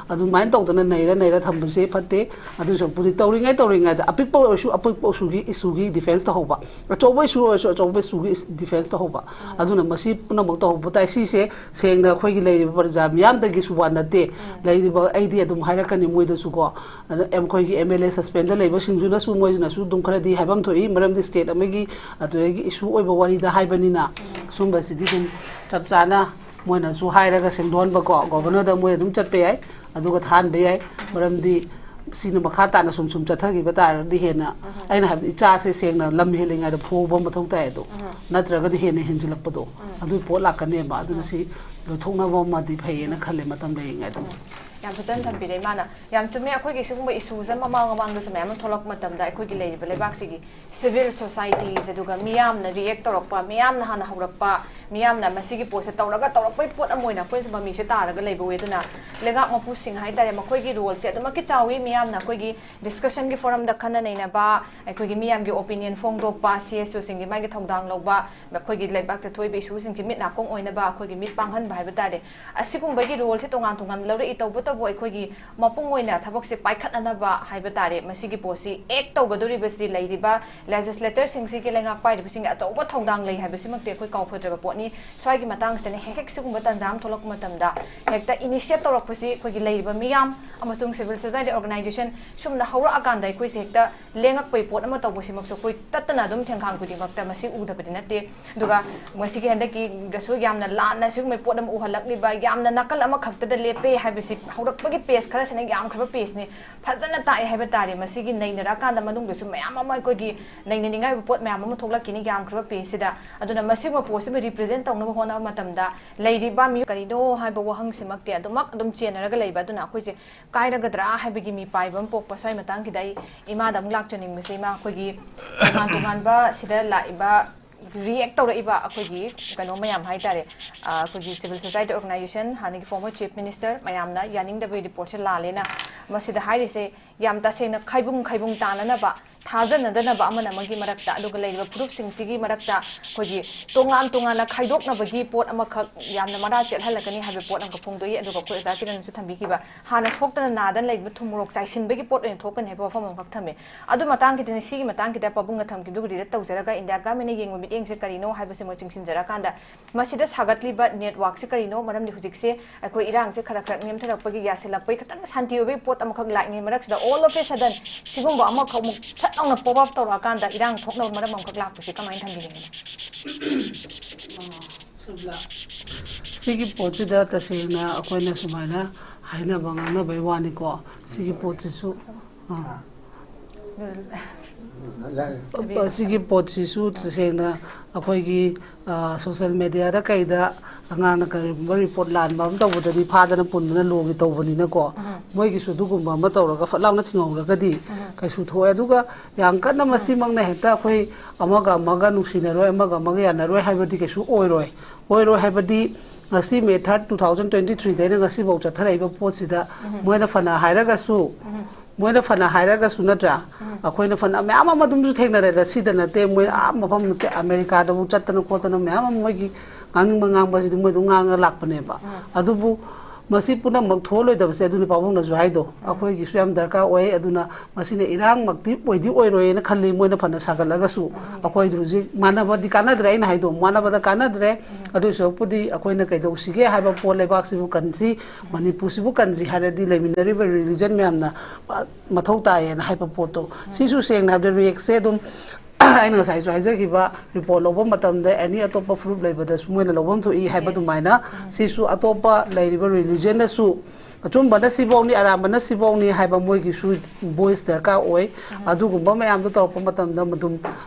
ꯑꯗꯨꯃꯥꯏꯅ ꯇꯧꯗꯅ ꯅꯩꯔ ꯅꯩꯔ ꯊꯝꯕꯁꯦ ꯐꯠꯇꯦ꯫ ꯑꯗꯨ ꯁꯔꯨꯛꯄꯨꯗꯤ ꯇꯧꯔꯤꯉꯩ ꯇꯧꯔꯤꯉꯩꯗ ꯑꯄꯤꯛꯄ ꯑꯣꯏꯔꯁꯨ ꯑꯄꯤꯛꯄ issue ꯒꯤ, issue ꯒꯤ defence ꯇꯧꯍꯧꯕ, ꯑꯆꯧꯕ issue ꯑꯣꯏꯔꯁꯨ ꯑꯆꯧꯕ issue ꯒꯤ defence ꯇꯧꯍꯧꯕ꯫ ꯑꯗꯨꯅ ꯃꯁꯤ ꯄꯨꯝꯅꯃꯛ ꯇꯧꯍꯧꯕ ꯇꯥꯏ꯫ ꯁꯤꯁꯦ ꯁꯦꯡꯅ ꯑꯩꯈꯣꯏꯒꯤ ꯂꯩꯔꯤꯕ ꯄ꯭ꯔꯖꯥ ꯃꯤꯌꯥꯝꯗꯒꯤꯁꯨ ꯋꯥ ꯅꯠꯇꯦ꯫ ꯂꯩꯔꯤꯕ, ꯑꯩꯗꯤ ꯑꯗꯨꯝ ꯍꯥꯏꯔꯛꯀꯅꯤ ꯃꯣꯏꯗꯁꯨꯀꯣ, ꯑꯗ ꯑꯩꯈꯣꯏꯒꯤ M L A suspend ꯗ ꯂꯩꯕꯁꯤꯡꯗꯨꯅꯁꯨ, ꯃꯣꯏꯁꯤꯅꯁꯨ ꯑꯗꯨꯝ ꯈꯔꯗꯤ ꯍꯥꯏꯐꯝ ꯊꯣꯛꯏ, ꯃꯔꯝꯗꯤ state ꯑꯃꯒꯤ ꯑꯗꯨꯗꯒꯤ issue ꯑꯣꯏꯕ ꯋꯥꯔꯤꯗ ꯍꯥꯏꯕꯅꯤꯅ꯫ ꯁꯨꯝꯕꯁꯤꯗꯤ ꯑꯗꯨꯝ ꯆꯞ ꯆꯥꯅ ꯃꯣꯏꯅꯁꯨ ꯍꯥꯏꯔꯒ ꯁꯦꯡꯗꯣꯛꯍꯟꯕꯀꯣ, governor ꯗ ꯃꯣꯏ ꯑꯗꯨꯝ ꯆꯠꯄ ꯌꯥꯏ, ꯑꯗꯨꯒ ꯊꯥꯍꯟꯕ ꯌꯥꯏ꯫ ꯃꯔꯝꯗꯤ ꯁꯤꯅ ꯃꯈꯥ ꯇꯥꯅ ꯁꯨꯝ ꯁꯨꯝ ꯆꯠꯊꯈꯤꯕ ꯇꯥꯔꯒꯗꯤ ꯍꯦꯟꯅ, ꯑꯩꯅ ꯍꯥꯏꯕꯗꯤ, ꯏꯆꯥꯁꯦ ꯁꯦꯡꯅ ꯂꯝ ꯍꯦꯜꯂꯤꯉꯩꯗ ꯐꯨꯍꯧꯕ ꯃꯊꯧ ꯇꯥꯏ꯫ ꯑꯗꯣ ꯅꯠꯇ꯭ꯔꯒꯗꯤ ꯍꯦꯟꯅ ꯍꯦꯟꯖꯤꯜꯂꯛꯄꯗꯣ, ꯑꯗꯨꯒꯤ ꯄꯣꯠ ꯂꯥꯛꯀꯅꯦꯕ꯫ ꯑꯗꯨꯅ ꯁꯤ ꯂꯣꯏꯊꯣꯛꯅꯕ ꯑꯃꯗꯤ ꯐꯩꯌꯦꯅ ꯈꯜꯂꯦ, ꯃꯇꯝ ꯂꯩꯔꯤꯉꯩꯗ꯫ ꯌꯥꯝ ꯐꯖꯅ ꯊꯝꯕꯤꯔꯦ ꯏꯃꯥꯅ꯫ ꯌꯥꯝ ꯆꯨꯝꯃꯦ, ꯑꯩꯈꯣꯏꯒꯤ ꯁꯤꯒꯨꯝꯕ issue ꯁꯦ ꯃꯃꯥꯡ ꯃꯃꯥꯡꯗꯁꯨ ꯃꯌꯥꯝ ꯑꯃ ꯊꯣꯛꯂꯛꯄ ꯃꯇꯝꯗ ꯑꯩꯈꯣꯏꯒꯤ ꯂꯩꯔꯤꯕ ꯂꯩꯕꯥꯛꯁꯤꯒꯤ civil societies, ꯑꯗꯨꯒ ꯃꯤꯌꯥꯝꯅ react ꯇꯧꯔꯛꯄ, ꯃꯤꯌꯥꯝꯅ ꯍꯥꯟꯅ ꯍꯧꯔꯛꯄ, ꯃꯤꯌꯥꯝꯅ ꯃꯁꯤꯒꯤ ꯄꯣꯠꯁꯦ ꯇꯧꯔꯒ ꯇꯧꯔꯛꯄꯩ ꯄꯣꯠ ꯑꯃ ꯑꯣꯏꯅ ꯑꯩꯈꯣꯏꯅꯁꯨ ꯃꯃꯤꯁꯦ ꯇꯥꯔꯒ ꯂꯩꯕ ꯑꯣꯏ꯫ ꯑꯗꯨꯅ ꯂꯩꯉꯥꯛ ꯃꯄꯨꯁꯤꯡ ꯍꯥꯏꯇꯥꯔꯦ, ꯃꯈꯣꯏꯒꯤ role ꯁꯦ ꯑꯗꯨꯃꯛꯀꯤ ꯆꯥꯎꯏ꯫ ꯃꯤꯌꯥꯝꯅ ꯑꯩꯈꯣꯏꯒꯤ discussion ꯒꯤ forum ꯗ ꯈꯟꯅ ꯅꯩꯅꯕ, ꯑꯩꯈꯣꯏꯒꯤ ꯃꯤꯌꯥꯝꯒꯤ opinion ꯐꯣꯡꯗꯣꯛꯄ, C S O ꯁꯤꯡꯒꯤ ꯃꯥꯒꯤ ꯊꯧꯗꯥꯡ ꯂꯧꯕ, ꯑꯩꯈꯣꯏꯒꯤ ꯂꯩꯕꯥꯛꯇ ꯊꯣꯛꯏꯕ issue ꯁꯤꯡꯁꯦ ꯃꯤꯠ ꯅꯥꯀꯣꯡ ꯑꯣꯏꯅꯕ ꯑꯩꯈꯣꯏꯒꯤ ꯃꯤꯠ ꯄꯥꯡꯍꯟꯕ ꯍꯥꯏꯕ ꯇꯥꯔꯦ꯫ ꯑꯁꯤꯒꯨꯝꯕꯒꯤ role ꯁꯦ ꯇꯣꯉꯥꯟ ꯇꯣꯉꯥꯟ ꯂꯧꯔꯛꯏ꯫ ꯇꯧꯕ ꯑꯩꯈꯣꯏꯒꯤ ꯃꯄꯨꯡ ꯑꯣꯏꯅ ꯊꯕꯛꯁꯦ ꯄꯥꯏꯈꯠꯅꯅꯕ ꯍꯥꯏꯕ ꯇꯥꯔꯦ, ꯃꯁꯤꯒꯤ ꯄꯣꯠꯁꯤ ꯑꯦꯛ ꯇꯧꯒꯗꯧꯔꯤꯕꯁꯤ ꯂꯩꯔꯤꯕ ꯂꯦꯖꯤꯁꯂꯦꯇꯔꯁꯤꯡꯁꯤꯒꯤ, ꯂꯩꯉꯥꯛ ꯄꯥꯏꯔꯤꯕꯁꯤꯡꯒꯤ ꯑꯆꯧꯕ ꯊꯧꯗꯥꯡ ꯂꯩ ꯍꯥꯏꯕꯁꯤꯃꯛꯇꯤ ꯑꯩꯈꯣꯏ ꯀꯥꯎꯐꯗ꯭ꯔꯕ ꯄꯣꯠꯅꯤ꯫ ꯁ꯭ꯋꯥꯏꯒꯤ ꯃꯇꯥꯡꯁꯤꯗꯅ ꯍꯦꯛ ꯍꯦꯛ ꯁꯤꯒꯨꯝꯕ ꯇꯥꯟꯖꯥ ꯑꯃ ꯊꯣꯛꯂꯛꯄ ꯃꯇꯝꯗ ꯍꯦꯛꯇ ꯏꯅꯤꯁꯤꯌꯦꯠ ꯇꯧꯔꯛꯄꯁꯤ ꯑꯩꯈꯣꯏꯒꯤ ꯂꯩꯔꯤꯕ ꯃꯤꯌꯥꯝ ꯑꯃꯁꯨꯡ ꯁꯤꯚꯤꯜ ꯁꯣꯁꯥꯏꯇꯤ ꯑꯣꯔꯒꯅꯥꯏꯖꯦꯁꯟ ꯁꯨꯝꯅ ꯍꯧꯔꯛꯑꯀꯥꯟꯗ ꯑꯩꯈꯣꯏꯁꯦ ꯍꯦꯛꯇ ꯂꯦꯡꯉꯛꯄꯒꯤ ꯄꯣꯠ ꯑꯃ ꯇꯧꯕꯁꯤꯃꯛꯁꯨ ꯑꯩꯈꯣꯏ ꯇꯠꯇꯅ ꯑꯗꯨꯝ ꯊꯦꯡꯈꯥꯡ ꯈꯨꯗꯤꯡꯃꯛꯇ ꯃꯁꯤ ꯎꯗꯕꯗꯤ ꯅꯠꯇꯦ꯫ ꯑꯗꯨꯒ ꯃꯁꯤꯒꯤ ꯍꯟꯗꯛꯀꯤꯗꯁꯨ ꯌꯥꯝꯅ ꯂꯥꯟꯅ ꯁꯤꯒꯨꯝꯕ ꯄꯣꯠ ꯑꯃ ꯎꯍꯜꯂꯛꯂꯤꯕ, ꯌꯥꯝꯅ ꯅꯥꯀꯜ ꯑꯃꯈꯛꯇꯗ ꯂꯦꯞꯄꯦ ꯍꯥꯏꯕꯁꯤ ꯍꯧꯔꯛꯄꯒꯤ ꯄꯦꯖ ꯈꯔꯁꯤꯅ ꯌꯥꯝꯈ꯭ꯔꯕ ꯄꯦꯖꯅꯤ, ꯐꯖꯅ ꯇꯥꯛꯑꯦ ꯍꯥꯏꯕ ꯇꯥꯔꯦ꯫ ꯃꯁꯤꯒꯤ ꯅꯩꯅꯔꯛꯑꯀꯥꯟꯗ ꯃꯅꯨꯡꯗꯁꯨ ꯃꯌꯥꯝ ꯑꯃ ꯑꯩꯈꯣꯏꯒꯤ ꯅꯩꯅꯅꯤꯡꯉꯥꯏ ꯑꯣꯏꯕ ꯄꯣꯠ ꯃꯌꯥꯝ ꯑꯃ ꯊꯣꯛꯂꯛꯈꯤꯅꯤ ꯌꯥꯝꯈ꯭ꯔꯕ ꯄꯦꯖꯁꯤꯗ꯫ ꯑꯗꯨꯅ ꯃꯁꯤꯒꯨꯝꯕ ꯄꯣꯠꯁꯤꯕꯨ ꯔꯤꯄ꯭ꯔꯖꯦꯟ ꯇꯧꯅꯕ ꯍꯣꯠꯅꯕ ꯃꯇꯝꯗ ꯂꯩꯔꯤꯕ ꯃꯤꯑꯣꯏ ꯀꯔꯤꯅꯣ ꯍꯥꯏꯕ ꯋꯥꯍꯪꯁꯤꯃꯛꯇꯤ ꯑꯗꯨꯃꯛ ꯑꯗꯨꯝ ꯆꯦꯟꯅꯔꯒ ꯂꯩꯕ꯫ ꯑꯗꯨꯅ ꯑꯩꯈꯣꯏꯁꯦ ꯀꯥꯏꯔꯒꯗ꯭ꯔꯥ ꯍꯥꯏꯕꯒꯤ ꯃꯤꯄꯥꯏꯕ ꯑꯃ ꯄꯣꯛꯄ꯫ ꯁ꯭ꯋꯥꯏ ꯃꯇꯥꯡꯒꯤꯗ ꯑꯩ ꯏꯃꯥꯗ ꯑꯃꯨꯛ ꯂꯥꯛꯆꯅꯤꯡꯕꯁꯦ, ꯏꯃꯥ, ꯑꯩꯈꯣꯏꯒꯤ ꯇꯣꯉꯥꯟ ꯇꯣꯉꯥꯟꯕ ꯁꯤꯗ ꯂꯥꯛꯏꯕ, ꯔꯤꯌꯦꯛ ꯇꯧꯔꯛꯏꯕ ꯑꯩꯈꯣꯏꯒꯤ ꯀꯩꯅꯣ ꯃꯌꯥꯝ ꯍꯥꯏꯇꯥꯔꯦ, ꯑ, ꯑꯩꯈꯣꯏꯒꯤ ꯁꯤꯚꯤꯜ ꯁꯣꯁꯥꯏꯇꯤ ꯑꯣꯔꯒꯅꯥꯏꯖꯦꯁꯟ, ꯍꯥꯟꯅꯒꯤ ꯐꯣꯔꯃꯔ ꯆꯤꯐ ꯃꯤꯅꯤꯁꯇꯔ ꯃꯌꯥꯝꯅ ꯌꯥꯅꯤꯡꯗꯕꯒꯤ ꯔꯤꯄꯣꯔꯠꯁꯦ ꯂꯥꯜꯂꯦꯅ ꯃꯁꯤꯗ ꯍꯥꯏꯔꯤꯁꯦ, ꯌꯥꯝ ꯇꯁꯦꯡꯅ ꯈꯥꯏꯕꯨꯡ ꯈꯥꯏꯕꯨꯡ ꯇꯥꯅꯅꯕ, ꯊꯥꯖꯅꯗꯅꯕ ꯑꯃꯅ ꯑꯃꯒꯤ ꯃꯔꯛꯇ, ꯑꯗꯨꯒ ꯂꯩꯔꯤꯕ ꯐꯨꯔꯨꯞꯁꯤꯡꯁꯤꯒꯤ ꯃꯔꯛꯇ ꯑꯩꯈꯣꯏꯒꯤ ꯇꯣꯉꯥꯟ ꯇꯣꯉꯥꯟꯅ ꯈꯥꯏꯗꯣꯛꯅꯕꯒꯤ ꯄꯣꯠ ꯑꯃꯈꯛ ꯌꯥꯝꯅ ꯃꯔꯥ ꯆꯦꯠꯍꯜꯂꯛꯀꯅꯤ ꯍꯥꯏꯕ ꯄꯣꯠ ꯑꯃꯈꯛ ꯐꯣꯡꯗꯣꯛꯏ꯫ ꯑꯗꯨꯒ ꯑꯩꯈꯣꯏ ꯑꯣꯖꯥ ꯀꯤꯔꯟꯅꯁꯨ ꯊꯝꯕꯤꯈꯤꯕ, ꯍꯥꯟꯅ ꯁꯣꯛꯇꯅ ꯅꯥꯗꯅ ꯂꯩꯕ ꯊꯨꯝ ꯃꯣꯔꯣꯛ ꯆꯥꯏꯁꯤꯟꯕꯒꯤ ꯄꯣꯠ ꯑꯣꯏꯅ ꯊꯣꯛꯀꯅꯤ ꯍꯥꯏꯕ ꯋꯥꯐꯝ ꯑꯃꯈꯛ ꯊꯝꯃꯦ꯫ ꯑꯗꯨ ꯃꯇꯥꯡꯒꯤꯗꯅꯤ, ꯁꯤꯒꯤ ꯃꯇꯥꯡꯒꯤꯗ ꯄꯥꯕꯨꯡꯅ ꯊꯝꯈꯤꯕꯗꯨ ꯔꯤꯂꯦꯠ ꯇꯧꯖꯔꯒ ꯏꯟꯗꯤꯌꯥ ꯒꯃꯦꯟꯅ ꯌꯦꯡꯕ ꯃꯤꯠꯌꯦꯡꯁꯦ ꯀꯔꯤꯅꯣ ꯍꯥꯏꯕꯁꯦ ꯃꯣꯏ ꯆꯤꯡꯁꯤꯟꯖꯔꯀꯥꯟꯗ, ꯃꯁꯤꯗ ꯁꯥꯒꯠꯂꯤꯕ ꯅꯦꯠꯋꯥꯛꯁꯦ ꯀꯔꯤꯅꯣ? ꯃꯔꯝꯗꯤ ꯍꯧꯖꯤꯛꯁꯦ ꯑꯩꯈꯣꯏ ꯏꯔꯥꯡꯁꯦ ꯈꯔ ꯈꯔ ꯅꯦꯝꯊꯔꯛꯄꯒꯤ, ꯌꯥꯁꯤꯜꯂꯛꯄꯒꯤ, ꯈꯤꯇꯪ ꯁꯥꯟꯇꯤ ꯑꯣꯏꯕꯒꯤ ꯄꯣꯠ ꯑꯃꯈꯛ ꯂꯥꯛꯏꯉꯩ ꯃꯔꯛꯁꯤꯗ, all of a sudden ꯁꯤꯒꯨꯝꯕ ꯑꯃꯈꯛ ꯑꯃꯨꯛ ꯁꯠ ꯂꯥꯎꯅ ꯄꯣꯞ ꯑꯞ ꯇꯧꯔꯛꯑꯀꯥꯟꯗ ꯏꯔꯥꯡ ꯊꯣꯛꯅꯕ ꯃꯔꯝ ꯑꯃꯈꯛ ꯂꯥꯛꯄꯁꯦ ꯀꯃꯥꯏꯅ ꯊꯝꯕꯤꯅꯤꯡꯉꯤ? ꯁꯤꯒꯤ ꯄꯣꯠꯁꯤꯗ ꯇꯁꯦꯡꯅ ꯑꯩꯈꯣꯏꯅ ꯁꯨꯃꯥꯏꯅ ꯍꯥꯏꯅꯕ ꯉꯥꯡꯅꯕꯩ ꯋꯥꯅꯤꯀꯣ꯫ ꯁꯤꯒꯤ ꯄꯣꯠꯁꯤꯁꯨ, ꯑꯥ꯫ ꯁꯤꯒꯤ ꯄꯣꯠꯁꯤꯁꯨ ꯇꯁꯦꯡꯅ ꯑꯩꯈꯣꯏꯒꯤ, ꯑ, ꯁꯣꯁꯦꯜ ꯃꯦꯗꯤꯌꯥꯗ ꯀꯩꯗ ꯑꯉꯥꯡꯅ ꯀꯔꯤꯒꯨꯝꯕ ꯔꯤꯄꯣꯔꯠ ꯂꯥꯟꯕ ꯑꯃ ꯇꯧꯕꯗꯗꯤ ꯐꯥꯗꯅ ꯄꯨꯟꯗꯅ ꯂꯣꯒꯤ ꯇꯧꯕꯅꯤꯅꯀꯣ꯫ ꯎꯝ꯫ ꯃꯣꯏꯒꯤꯁꯨ ꯑꯗꯨꯒꯨꯝꯕ ꯑꯃ ꯇꯧꯔꯒ ꯐꯠ ꯂꯥꯎꯅ ꯊꯤꯡꯍꯧꯔꯒꯗꯤ ꯎꯝ꯫ ꯀꯩꯁꯨ ꯊꯣꯛꯑꯦ꯫ ꯑꯗꯨꯒ ꯌꯥꯝ ꯀꯟꯅ ꯎꯝ꯫ ꯃꯁꯤꯃꯛꯅ ꯍꯦꯛꯇ ꯑꯩꯈꯣꯏ ꯑꯃꯒ ꯑꯃꯒ ꯅꯨꯡꯁꯤꯅꯔꯣꯏ, ꯑꯃꯒ ꯑꯃꯒ ꯌꯥꯅꯔꯣꯏ ꯍꯥꯏꯕꯗꯤ ꯀꯩꯁꯨ ꯑꯣꯏꯔꯣꯏ꯫ ꯑꯣꯏꯔꯣꯏ ꯍꯥꯏꯕꯗꯤ ꯉꯁꯤ May third, two thousand twenty three ꯗꯩꯅ ꯉꯁꯤꯐꯥꯎ ꯆꯠꯊꯔꯛꯏꯕ ꯄꯣꯠꯁꯤꯗ ꯎꯝ꯫ ꯃꯣꯏꯅ ꯐꯅ ꯍꯥꯏꯔꯒꯁꯨ, ꯎꯝ꯫ ꯃꯣꯏꯅ ꯐꯅ ꯍꯥꯏꯔꯒꯁꯨ ꯅꯠꯇ꯭ꯔꯥ? ꯎꯝ꯫ ꯑꯩꯈꯣꯏꯅ ꯐꯅ ꯃꯌꯥꯝ ꯑꯃ ꯑꯗꯨꯝꯁꯨ ꯊꯦꯡꯅꯔꯦꯗ, ꯁꯤꯗ ꯅꯠꯇꯦ, ꯃꯣꯏ ꯑꯥ ꯃꯐꯝ ꯑꯃꯦꯔꯤꯀꯥꯗꯕꯨ ꯆꯠꯇꯅ ꯈꯣꯠꯇꯅ ꯃꯌꯥꯝ ꯑꯃ ꯃꯣꯏꯒꯤ ꯉꯥꯡꯅꯤꯡꯕ ꯉꯥꯡꯕꯁꯤꯗꯤ ꯃꯣꯏ ꯑꯗꯨꯝ ꯉꯥꯡꯉ ꯂꯥꯛꯄꯅꯦꯕ꯫ ꯎꯝ꯫ ꯑꯗꯨꯕꯨ ꯃꯁꯤ ꯄꯨꯝꯅꯃꯛ ꯊꯣꯛꯍꯜꯂꯣꯏꯗꯕꯁꯦ ꯑꯗꯨꯅꯤ ꯄꯥꯕꯨꯡꯅꯁꯨ ꯍꯥꯏꯗꯣ, ꯑꯩꯈꯣꯏꯒꯤꯁꯨ ꯌꯥꯝ ꯗꯔꯀꯥꯔ ꯑꯣꯏ꯫ ꯑꯗꯨꯅ ꯃꯁꯤꯅ ꯏꯔꯥꯡꯃꯛꯇꯤ ꯑꯣꯏꯗꯤ ꯑꯣꯏꯔꯣꯏꯅ ꯈꯜꯂꯤ, ꯃꯣꯏꯅ ꯐꯅ ꯁꯥꯒꯠꯂꯒꯁꯨ꯫ ꯑꯩꯈꯣꯏꯗꯤ ꯍꯧꯖꯤꯛ ꯃꯥꯟꯅꯕꯗꯤ ꯀꯥꯟꯅꯗ꯭ꯔꯦ, ꯑꯩꯅ ꯍꯥꯏꯗꯣ ꯃꯥꯟꯅꯕꯗ ꯀꯥꯟꯅꯗ꯭ꯔꯦ꯫ ꯑꯗꯨ ꯁꯔꯨꯛꯄꯨꯗꯤ ꯑꯩꯈꯣꯏꯅ ꯀꯩꯗꯧꯁꯤꯒꯦ ꯍꯥꯏꯕ ꯄꯣꯠ, ꯂꯩꯕꯥꯛꯁꯤꯕꯨ ꯀꯟꯁꯤ, ꯃꯅꯤꯄꯨꯔꯁꯤꯕꯨ ꯀꯟꯁꯤ ꯍꯥꯏꯔꯗꯤ ꯂꯩꯃꯤꯟꯅꯔꯤꯕ religion ꯃꯌꯥꯝꯅ ꯃꯊꯧ ꯇꯥꯏꯌꯦꯅ ꯍꯥꯏꯕ ꯄꯣꯠꯇꯣ꯫ ꯁꯤꯁꯨ ꯁꯦꯡꯅ ꯍꯥꯏꯕꯗ reactꯁꯦ ꯑꯗꯨꯝ ꯑꯩꯅ ꯉꯁꯥꯏꯁꯨ ꯍꯥꯏꯖꯈꯤꯕ, report ꯂꯧꯕ ꯃꯇꯝꯗ any ꯑꯇꯣꯞꯄ ꯐꯨꯔꯨꯞ ꯂꯩꯕꯗꯁꯨ ꯃꯣꯏꯅ ꯂꯧꯐꯝ ꯊꯣꯛꯏ ꯍꯥꯏꯕ ꯑꯗꯨꯃꯥꯏꯅ ꯁꯤꯁꯨ ꯑꯇꯣꯞꯄ ꯂꯩꯔꯤꯕ religionꯗꯁꯨ ꯑꯆꯨꯝꯕꯅ ꯁꯤꯐꯧꯅꯤ, ꯑꯔꯥꯟꯕꯅ ꯁꯤꯐꯧꯅꯤ ꯍꯥꯏꯕ ꯃꯣꯏꯒꯤꯁꯨ voice ꯗꯔꯀꯥꯔ ꯑꯣꯏ꯫ ꯑꯗꯨꯒꯨꯝꯕ ꯃꯌꯥꯝꯗꯣ ꯇꯧꯔꯛꯄ ꯃꯇꯝꯗ ꯑꯗꯨꯝ,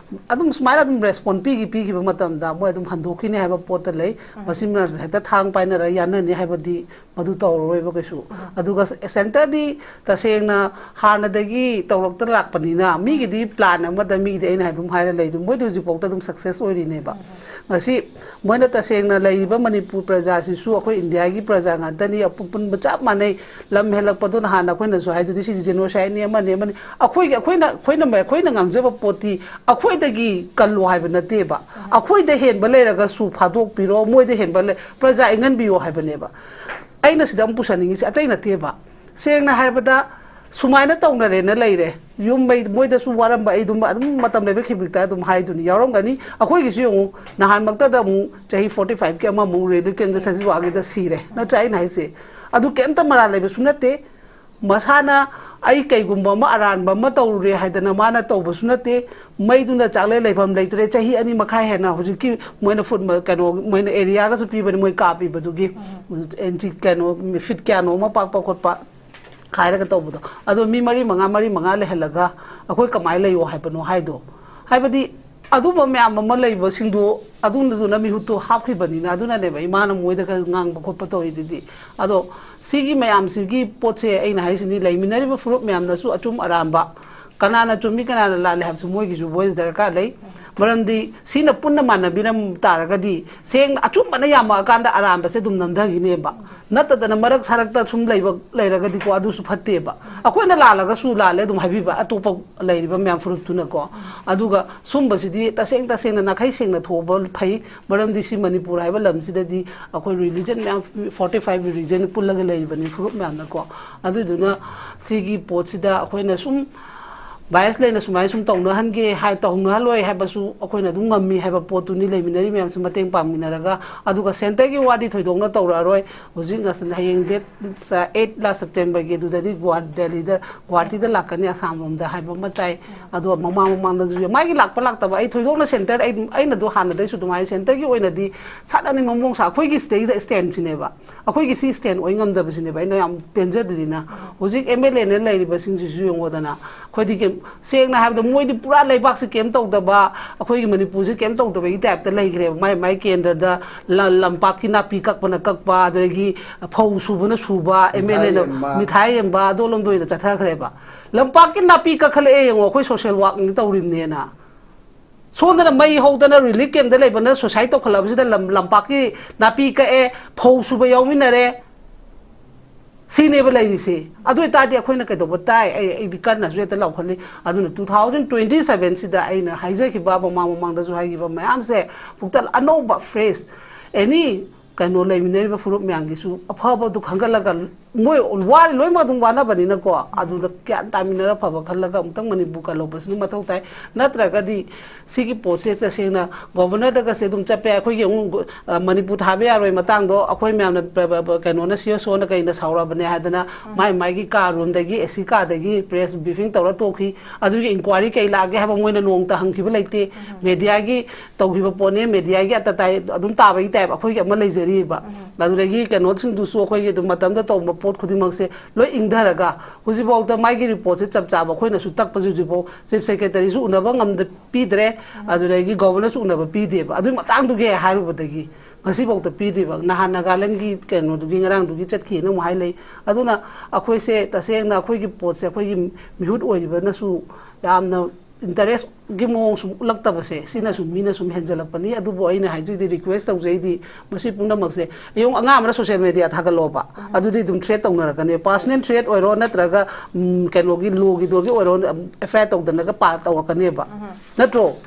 ꯑꯗꯨꯝ ꯁꯨꯃꯥꯏꯅ ꯑꯗꯨꯝ response ꯄꯤꯈꯤ, ꯄꯤꯈꯤꯕ ꯃꯇꯝꯗ ꯃꯣꯏ ꯑꯗꯨꯝ ꯍꯟꯗꯣꯛꯈꯤꯅꯤ ꯍꯥꯏꯕ ꯄꯣꯠꯇ ꯂꯩ꯫ ꯃꯁꯤꯃ ꯍꯦꯛꯇ ꯊꯥꯡ ꯄꯥꯏꯅꯔ ꯌꯥꯅꯅꯤ ꯍꯥꯏꯕꯗꯤ ꯃꯗꯨ ꯇꯧꯔꯔꯣꯏꯕ ꯀꯩꯁꯨ꯫ ꯑꯗꯨꯒ centreꯗꯤ ꯇꯁꯦꯡꯅ ꯍꯥꯟꯅꯗꯒꯤ ꯇꯧꯔꯛꯇ ꯂꯥꯛꯄꯅꯤꯅ, ꯃꯤꯒꯤꯗꯤ plan ꯑꯃꯗ, ꯃꯤꯒꯤꯗꯤ ꯑꯩꯅ ꯑꯗꯨꯝ ꯍꯥꯏꯔ ꯂꯩ, ꯑꯗꯨꯝ ꯃꯣꯏꯗꯤ ꯍꯧꯖꯤꯛꯐꯥꯎꯗ ꯑꯗꯨꯝ success ꯑꯣꯏꯔꯤꯅꯦꯕ꯫ ꯉꯁꯤ ꯃꯣꯏꯅ ꯇꯁꯦꯡꯅ ꯂꯩꯔꯤꯕ ꯃꯅꯤꯄꯨꯔ ꯄ꯭ꯔꯖꯥꯁꯤꯁꯨ ꯑꯩꯈꯣꯏ ꯏꯟꯗꯤꯌꯥꯒꯤ ꯄ꯭ꯔꯖꯥ ꯉꯥꯛꯇꯅꯤ, ꯑꯄꯨꯟꯕ ꯆꯞ ꯃꯥꯟꯅꯩ꯫ ꯂꯝ ꯍꯦꯜꯂꯛꯄꯗꯣ ꯅꯍꯥꯟ ꯑꯩꯈꯣꯏꯅꯁꯨ ꯍꯥꯏꯗꯨꯗꯤ ꯁꯤꯁꯤ genocideꯅꯤ, ꯑꯃꯅꯤ, ꯑꯃꯅꯤ꯫ ꯑꯩꯈꯣꯏꯒꯤ, ꯑꯩꯈꯣꯏꯅ, ꯑꯩꯈꯣꯏꯅ, ꯑꯩꯈꯣꯏꯅ ꯉꯥꯡꯖꯕ ꯄꯣꯠꯇꯤ ꯑꯩꯈꯣꯏꯗꯒꯤ ꯀꯜꯂꯣ ꯍꯥꯏꯕ ꯅꯠꯇꯦꯕ, ꯑꯩꯈꯣꯏꯗ ꯍꯦꯟꯕ ꯂꯩꯔꯒꯁꯨ ꯐꯥꯗꯣꯛꯄꯤꯔꯣ, ꯃꯣꯏꯗ ꯍꯦꯟꯕ ꯂꯩ, ꯄ꯭ꯔꯖꯥ ꯏꯪꯍꯟꯕꯤꯌꯣ ꯍꯥꯏꯕꯅꯦꯕ꯫ ꯑꯩꯅ ꯁꯤꯗ ꯑꯃꯨꯛ ꯄꯨꯁꯟꯅꯤꯡꯉꯤꯁꯦ ꯑꯇꯩ ꯅꯠꯇꯦꯕ꯫ ꯁꯦꯡꯅ ꯍꯥꯏꯔꯕꯗ, ꯁꯨꯃꯥꯏꯅ ꯇꯧꯅꯔꯦꯅ ꯂꯩꯔꯦ꯫ ꯌꯨꯝ ꯃꯩ, ꯃꯣꯏꯗꯁꯨ ꯋꯥꯔꯝꯕ, ꯑꯩ ꯑꯗꯨꯝ, ꯑꯗꯨꯝ ꯃꯇꯝ ꯂꯩꯕ ꯈꯤꯕꯤꯛꯇ ꯑꯗꯨꯝ ꯍꯥꯏꯗꯨꯅꯤ꯫ ꯌꯥꯎꯔꯝꯒꯅꯤ꯫ ꯑꯩꯈꯣꯏꯒꯤꯁꯨ ꯌꯦꯡꯉꯨ, ꯅꯍꯥꯟꯃꯛꯇꯗ ꯑꯃꯨꯛ ꯆꯍꯤ forty fiveꯀꯤ ꯑꯃꯃꯨꯛ ꯔꯦꯅꯨ ꯀꯦꯟꯗ꯭ꯔ ꯁꯖꯤꯋꯥꯒꯤꯗ ꯁꯤꯔꯦ꯫ ꯅꯠꯇ꯭ꯔꯥ ꯑꯩꯅ ꯍꯥꯏꯁꯦ? ꯑꯗꯨ ꯀꯩꯝꯇ ꯃꯔꯥꯜ ꯂꯩꯕꯁꯨ ꯅꯠꯇꯦ꯫ ꯃꯁꯥꯅ ꯑꯩ ꯀꯩꯒꯨꯝꯕ ꯑꯃ ꯑꯔꯥꯟꯕ ꯑꯃ ꯇꯧꯔꯨꯔꯦ ꯍꯥꯏꯗꯅ ꯃꯥꯅ ꯇꯧꯕꯁꯨ ꯅꯠꯇꯦ꯫ ꯃꯩꯗꯨꯅ ꯆꯥꯛꯂꯦꯟ ꯂꯩꯐꯝ ꯂꯩꯇ꯭ꯔꯦ꯫ ꯆꯍꯤ ꯑꯅꯤ ꯃꯈꯥꯏ ꯍꯦꯟꯅ ꯍꯧꯖꯤꯛꯀꯤ ꯃꯣꯏꯅ ꯐꯨꯠ ꯃ-, ꯀꯩꯅꯣ, ꯃꯣꯏꯅ areaꯒꯁꯨ ꯄꯤꯕꯅꯤ, ꯃꯣꯏ ꯀꯥꯞꯄꯤꯕꯗꯨꯒꯤ꯫ ꯏꯟꯆꯤ ꯀꯩꯅꯣ, feet ꯀꯌꯥꯅꯣ ꯑꯃ ꯄꯥꯛꯄ ꯈꯣꯠꯄ ꯈꯥꯏꯔꯒ ꯇꯧꯕꯗꯣ꯫ ꯑꯗꯣ ꯃꯤ ꯃꯔꯤ ꯃꯉꯥ, ꯃꯔꯤ ꯃꯉꯥ ꯂꯩꯍꯜꯂꯒ ꯑꯩꯈꯣꯏ ꯀꯃꯥꯏꯅ ꯂꯩꯌꯣ ꯍꯥꯏꯕꯅꯣ ꯍꯥꯏꯗꯣ? ꯍꯥꯏꯕꯗꯤ ꯑꯗꯨꯝꯕ ꯃꯌꯥꯝ ꯑꯃ ꯂꯩꯕꯁꯤꯡꯗꯣ, ꯑꯗꯨꯗꯨꯅ ꯃꯤꯍꯨꯠꯇꯣ ꯍꯥꯞꯈꯤꯕꯅꯤꯅ, ꯑꯗꯨꯅꯅꯦꯕ ꯏꯃꯥꯅ ꯃꯣꯏꯗꯒ ꯉꯥꯡꯕ ꯈꯣꯠꯄ ꯇꯧꯔꯤꯗꯨꯗꯤ꯫ ꯑꯗꯣ ꯁꯤꯒꯤ ꯃꯌꯥꯝꯁꯤꯒꯤ ꯄꯣꯠꯁꯦ ꯑꯩꯅ ꯍꯥꯏꯁꯤꯅꯤ, ꯂꯩꯃꯤꯟꯅꯔꯤꯕ ꯐꯨꯔꯨꯞ ꯃꯌꯥꯝꯅꯁꯨ ꯑꯆꯨꯝ ꯑꯔꯥꯟꯕ ꯀꯅꯥꯅ ꯆꯨꯝꯃꯤ, ꯀꯅꯥꯅ ꯂꯥꯜꯂꯤ ꯍꯥꯏꯕꯁꯤ ꯃꯣꯏꯒꯤꯁꯨ ꯚꯣꯏꯁ ꯗꯔꯀꯥꯔ ꯂꯩ꯫ ꯃꯔꯝꯗꯤ ꯁꯤꯅ ꯄꯨꯟꯅ ꯃꯥꯟꯅꯕꯤꯔꯝ ꯇꯥꯔꯒꯗꯤ, ꯁꯦꯡꯅ ꯑꯆꯨꯝꯕꯅ ꯌꯥꯝꯃꯛꯑꯀꯥꯟꯗ ꯑꯔꯥꯟꯕꯁꯦ ꯑꯗꯨꯝ ꯅꯝꯊꯈꯤꯅꯦꯕ꯫ ꯅꯠꯇꯗꯅ ꯃꯔꯛ ꯁꯔꯛꯇ ꯁꯨꯝ ꯂꯩꯕ ꯂꯩꯔꯒꯗꯤꯀꯣ, ꯑꯗꯨꯁꯨ ꯐꯠꯇꯦꯕ꯫ ꯑꯩꯈꯣꯏꯅ ꯂꯥꯜꯂꯒꯁꯨ ꯂꯥꯜꯂꯦ ꯑꯗꯨꯝ ꯍꯥꯏꯕꯤꯕ, ꯑꯇꯣꯞꯄ ꯂꯩꯔꯤꯕ ꯃꯌꯥꯝ ꯐꯨꯔꯨꯞꯇꯨꯅꯀꯣ꯫ ꯑꯗꯨꯒ ꯁꯨꯝꯕꯁꯤꯗꯤ ꯇꯁꯦꯡ ꯇꯁꯦꯡꯅ ꯅꯥꯈꯩ ꯁꯦꯡꯅ ꯊꯣꯛꯑꯕ ꯐꯩ꯫ ꯃꯔꯝꯗꯤ ꯁꯤ ꯃꯅꯤꯄꯨꯔ ꯍꯥꯏꯕ ꯂꯝꯁꯤꯗꯗꯤ ꯑꯩꯈꯣꯏ ꯔꯤꯂꯤꯖꯟ ꯃꯌꯥꯝ, ꯐꯣꯔꯇꯤ ꯐꯥꯏꯚ ꯔꯤꯂꯤꯖꯟ ꯄꯨꯜꯂꯒ ꯂꯩꯔꯤꯕꯅꯤ, ꯐꯨꯔꯨꯞ ꯃꯌꯥꯝꯅꯀꯣ꯫ ꯑꯗꯨꯗꯨꯅ ꯁꯤꯒꯤ ꯄꯣꯠꯁꯤꯗ ꯑꯩꯈꯣꯏꯅ ꯁꯨꯝ ꯕꯥꯏꯁ ꯂꯩꯅ ꯁꯨꯃꯥꯏꯅ ꯁꯨꯝ ꯇꯧꯅꯍꯟꯒꯦ ꯍꯥꯏ, ꯇꯧꯅꯍꯜꯂꯣꯏ ꯍꯥꯏꯕꯁꯨ ꯑꯩꯈꯣꯏꯅ ꯑꯗꯨꯝ ꯉꯝꯃꯤ ꯍꯥꯏꯕ ꯄꯣꯠꯇꯨꯅꯤ, ꯂꯩꯃꯤꯟꯅꯔꯤ ꯃꯌꯥꯝꯁꯤ ꯃꯇꯦꯡ ꯄꯥꯡꯃꯤꯟꯅꯔꯒ꯫ ꯑꯗꯨꯒ ꯁꯦꯟꯇꯔꯒꯤ ꯋꯥꯗꯤ ꯊꯣꯏꯗꯣꯛꯅ ꯇꯧꯔꯛꯑꯔꯣꯏ꯫ ꯍꯧꯖꯤꯛ ꯉꯁꯤ, ꯍꯌꯦꯡ ꯗꯦꯠ ꯑꯩꯠ ꯂꯥ ꯁꯦꯞꯇꯦꯝꯕꯔꯒꯤ, ꯑꯗꯨꯗꯗꯤ ꯒꯨꯋꯥ-, ꯗꯦꯜꯂꯤꯗ, ꯒꯨꯋꯥꯍꯥꯇꯤꯗ ꯂꯥꯛꯀꯅꯤ, ꯑꯁꯥꯝ ꯂꯣꯝꯗ ꯍꯥꯏꯕ ꯑꯃ ꯇꯥꯏ꯫ ꯑꯗꯣ ꯃꯃꯥꯡ ꯃꯃꯥꯡꯗꯁꯨ ꯃꯥꯒꯤ ꯂꯥꯛꯄ ꯂꯥꯛꯇꯕ ꯑꯩ ꯊꯣꯏꯗꯣꯛꯅ ꯁꯦꯟꯇꯔ, ꯑꯩ, ꯑꯩꯅꯗꯣ ꯍꯥꯟꯅꯗꯩꯁꯨ ꯑꯗꯨꯃꯥꯏꯅ ꯁꯦꯟꯇꯔꯒꯤ ꯑꯣꯏꯅꯗꯤ ꯁꯥꯟꯅꯅꯤꯡꯕ ꯃꯑꯣꯡ ꯁꯥ-, ꯑꯩꯈꯣꯏꯒꯤ ꯁꯤꯗꯩꯗ ꯁ꯭ꯇꯦꯟꯁꯤꯅꯦꯕ꯫ ꯑꯩꯈꯣꯏꯒꯤ ꯁꯤ ꯁ꯭ꯇꯦꯟ ꯑꯣꯏ ꯉꯝꯗꯕꯁꯤꯅꯦꯕ ꯑꯩꯅ ꯌꯥꯝ ꯄꯦꯟꯖꯗ꯭ꯔꯤꯅ꯫ ꯍꯧꯖꯤꯛ ꯑꯦꯝ ꯑꯦꯜ ꯑꯦꯅ ꯂꯩꯔꯤꯕꯁꯤꯡꯁꯤꯁꯨ ꯌꯦꯡꯉꯣꯗꯅ, ꯑꯩꯈꯣꯏꯗꯤ ꯀꯩꯝ-, ꯁꯦꯡꯅ ꯍꯥꯏꯕꯗ ꯃꯣꯏꯗꯤ ꯄꯨꯔꯥ ꯂꯩꯕꯥꯛꯁꯤ ꯀꯩꯝ ꯇꯧꯗꯕ, ꯑꯩꯈꯣꯏꯒꯤ ꯃꯅꯤꯄꯨꯔꯁꯤ ꯀꯩꯝ ꯇꯧꯗꯕꯒꯤ ꯇꯥꯏꯞꯇ ꯂꯩꯈ꯭ꯔꯦꯕ꯫ ꯃꯥꯏ ꯃꯥꯏ ꯀꯦꯟꯗ꯭ꯔꯗ ꯂ-, ꯂꯝꯄꯥꯛꯀꯤ ꯅꯥꯄꯤ ꯀꯛꯄꯅ ꯀꯛꯄ, ꯑꯗꯨꯗꯒꯤ ꯐꯧ ꯁꯨꯕꯅ ꯁꯨꯕ, ꯑꯦꯝ ꯑꯦꯜ ꯑꯦꯅ ꯃꯤꯊꯥꯏ ꯌꯦꯟꯕ꯫ ꯃꯤꯊꯥꯏ ꯌꯦꯟꯕ, ꯑꯗꯣꯂꯣꯝꯗ ꯑꯣꯏꯅ ꯆꯠꯊꯈ꯭ꯔꯦꯕ꯫ ꯂꯝꯄꯥꯛꯀꯤ ꯅꯥꯄꯤ ꯀꯛꯈꯠꯂꯛꯑꯦ ꯌꯦꯡꯉꯣ, ꯑꯩꯈꯣꯏ ꯁꯣꯁꯦꯜ ꯋꯥꯛꯅꯤ ꯇꯧꯔꯤꯕꯅꯦꯅ꯫ ꯁꯣꯝꯗꯅ ꯃꯩ ꯍꯧꯗꯅ ꯔꯤꯂꯤꯐ ꯀꯦꯝꯗ ꯂꯩꯕꯅ ꯁꯨꯁꯥꯏꯠ ꯇꯧꯈꯠꯂꯛꯑꯕꯁꯤꯗ ꯂꯝ-, ꯂꯝꯄꯥꯛꯀꯤ ꯅꯥꯄꯤ ꯀꯛꯑꯦ, ꯐꯧ ꯁꯨꯕ ꯌꯥꯎꯃꯤꯟꯅꯔꯦ, ꯁꯤꯅꯦꯕ ꯂꯩꯔꯤꯁꯦ꯫ ꯑꯗꯨ ꯑꯣꯏꯇꯥꯔꯗꯤ ꯑꯩꯈꯣꯏꯅ ꯀꯩꯗꯧꯕ ꯇꯥꯏ? ꯑꯩ, ꯑꯩꯗꯤ ꯀꯟꯅꯁꯨ ꯍꯦꯛꯇ ꯂꯥꯎꯈꯠꯂꯤ꯫ ꯑꯗꯨꯅ two thousand twenty seven ꯁꯤꯗ ꯑꯩꯅ ꯍꯥꯏꯖꯈꯤꯕ, ꯃꯃꯥꯡ ꯃꯃꯥꯡꯗꯁꯨ ꯍꯥꯏꯈꯤꯕ ꯃꯌꯥꯝꯁꯦ, ꯄꯨꯛꯇ ꯑꯅꯧꯕ, ꯐ꯭ꯔꯦꯁ, ꯑꯦꯅꯤ ꯀꯩꯅꯣ, ꯂꯩꯃꯤꯟꯅꯔꯤꯕ ꯐꯨꯔꯨꯞ ꯃꯌꯥꯝꯒꯤꯁꯨ ꯑꯐꯕꯗꯨ ꯈꯟꯒꯠꯂꯒ, ꯃꯣꯏ ꯋꯥꯔꯤ ꯂꯣꯏꯅꯃꯛ ꯑꯗꯨꯝ ꯋꯥꯅꯕꯅꯤꯅꯀꯣ, ꯑꯗꯨꯗ ꯒ꯭ꯌꯥꯟ ꯇꯥꯃꯤꯟꯅꯔ ꯑꯐꯕ ꯈꯜꯂꯒ ꯑꯃꯨꯛꯇꯪ ꯃꯅꯤꯄꯨꯔ ꯀꯜꯍꯧꯕꯁꯤꯅ ꯃꯊꯧ ꯇꯥꯏ꯫ ꯅꯠꯇ꯭ꯔꯒꯗꯤ ꯁꯤꯒꯤ ꯄꯣꯠꯁꯦ ꯇꯁꯦꯡꯅ ꯒꯣꯕꯔꯅꯔꯗꯒꯁꯦ ꯑꯗꯨꯝ ꯆꯠꯄ ꯌꯥꯏ꯫ ꯑꯩꯈꯣꯏꯒꯤ ꯑꯃꯨꯛ, ꯑ, ꯃꯅꯤꯄꯨꯔ ꯊꯥꯕ ꯌꯥꯔꯣꯏ ꯃꯇꯥꯡꯗꯣ ꯑꯩꯈꯣꯏ ꯃꯌꯥꯝꯅ ꯄ-, ꯄ-, ꯄ-, ꯀꯩꯅꯣꯅ, ꯁꯤ ꯑꯦꯁ ꯑꯣꯅ ꯀꯩꯅ ꯁꯥꯎꯔꯕꯅꯦ ꯍꯥꯏꯗꯅ ꯃꯥꯏ ꯃꯥꯏꯒꯤ ꯀꯥ ꯔꯨꯝꯗꯒꯤ, ꯑꯦ ꯁꯤ ꯀꯥꯗꯒꯤ ꯄ꯭ꯔꯦꯁ ꯕ꯭ꯔꯤꯐꯤꯡ ꯇꯧꯔ ꯇꯣꯛꯈꯤ꯫ ꯑꯗꯨꯒꯤ ꯏꯟꯀ꯭ꯋꯥꯏꯔꯤ ꯀꯩ ꯂꯥꯛꯑꯒꯦ ꯍꯥꯏꯕ ꯃꯣꯏꯅ ꯅꯣꯡꯃꯇ ꯍꯪꯈꯤꯕ ꯂꯩꯇꯦ꯫ ꯃꯦꯗꯤꯌꯥꯒꯤ ꯇꯧꯈꯤꯕ ꯄꯣꯠꯅꯦ, ꯃꯦꯗꯤꯌꯥꯒꯤ ꯑꯇꯇꯥꯏ ꯑꯗꯨꯝ ꯇꯥꯕꯒꯤ ꯇꯥꯏꯞ ꯑꯩꯈꯣꯏꯒꯤ ꯑꯃ ꯂꯩꯖꯔꯤꯕ꯫ ꯑꯗꯨꯗꯒꯤ ꯀꯩꯅꯣꯁꯤꯡꯗꯨꯁꯨ ꯑꯩꯈꯣꯏꯒꯤ ꯑꯗꯨꯝ ꯃꯇꯝꯗ ꯇꯧꯕ ꯄꯣꯠ ꯈꯨꯗꯤꯡꯃꯛꯁꯦ ꯂꯣꯏ ꯏꯪꯊꯔꯒ ꯍꯧꯖꯤꯛꯐꯥꯎꯗ ꯃꯥꯒꯤ ꯔꯤꯄꯣꯔꯠꯁꯦ ꯆꯞ ꯆꯥꯕ ꯑꯩꯈꯣꯏꯅꯁꯨ ꯇꯛꯄꯁꯦ ꯍꯧꯖꯤꯛꯐꯥꯎ ꯆꯤꯐ ꯁꯦꯀ꯭ꯔꯦꯇꯔꯤꯁꯨ ꯎꯅꯕ ꯉꯝꯗ ꯄꯤꯗ꯭ꯔꯦ, ꯑꯗꯨꯗꯒꯤ ꯒꯣꯕꯔꯅꯔꯁꯨ ꯎꯅꯕ ꯄꯤꯗꯦꯕ꯫ ꯑꯗꯨꯒꯤ ꯃꯇꯥꯡꯗꯨꯒꯤ ꯍꯥꯏꯔꯨꯕꯗꯒꯤ ꯉꯁꯤꯐꯥꯎꯗ ꯄꯤꯗ꯭ꯔꯤꯕ꯫ ꯅꯍꯥꯟ ꯅꯥꯒꯥꯂꯦꯟꯒꯤ ꯀꯩꯅꯣꯗꯨꯒꯤ ꯉꯔꯥꯡꯗꯨꯒꯤ ꯆꯠꯈꯤꯅ ꯑꯃꯨꯛ ꯍꯥꯏ ꯂꯩ꯫ ꯑꯗꯨꯅ ꯑꯩꯈꯣꯏꯁꯦ ꯇꯁꯦꯡꯅ ꯑꯩꯈꯣꯏꯒꯤ ꯄꯣꯠꯁꯦ ꯑꯩꯈꯣꯏꯒꯤ ꯃꯤꯍꯨꯠ ꯑꯣꯏꯔꯤꯕꯅꯁꯨ ꯌꯥꯝꯅ ꯏꯟꯇꯔꯦꯁꯀꯤ ꯃꯑꯣꯡ ꯁꯨꯝ ꯎꯠꯂꯛꯇꯕꯁꯦ, ꯁꯤꯅ ꯁꯨꯝ ꯃꯤꯅ ꯁꯨꯝ ꯍꯦꯟꯖꯜꯂꯛꯄꯅꯤ꯫ ꯑꯗꯨꯕꯨ ꯑꯩꯅ ꯍꯥꯏꯖꯩꯗꯤ, ꯔꯤꯀ꯭ꯋꯦꯁ ꯇꯧꯖꯩꯗꯤ, ꯃꯁꯤ ꯄꯨꯝꯅꯃꯛꯁꯦ ꯍꯌꯦꯡ ꯑꯉꯥꯡ ꯑꯃꯅ ꯁꯣꯁꯤꯌꯦꯜ ꯃꯦꯗꯤꯌꯥ ꯊꯥꯒꯠꯂꯣꯕ, ꯑꯗꯨꯗꯤ ꯑꯗꯨꯝ ꯊ꯭ꯔꯦꯠ ꯇꯧꯅꯔꯛꯀꯅꯤ꯫ ꯄꯥꯔꯁꯅꯦꯜ ꯊ꯭ꯔꯦꯠ ꯑꯣꯏꯔꯣ, ꯅꯠꯇ꯭ꯔꯒ ꯎꯝ, ꯀꯩꯅꯣꯒꯤ ꯂꯣꯒꯤꯗꯨꯒꯤ ꯑꯣꯏꯔꯣ, ꯑꯦꯐ ꯑꯥꯏ ꯑꯥꯔ ꯇꯧꯗꯅꯒ ꯄꯥ ꯇꯧꯔꯛꯀꯅꯦꯕ, ꯅꯠꯇ꯭ꯔꯣ?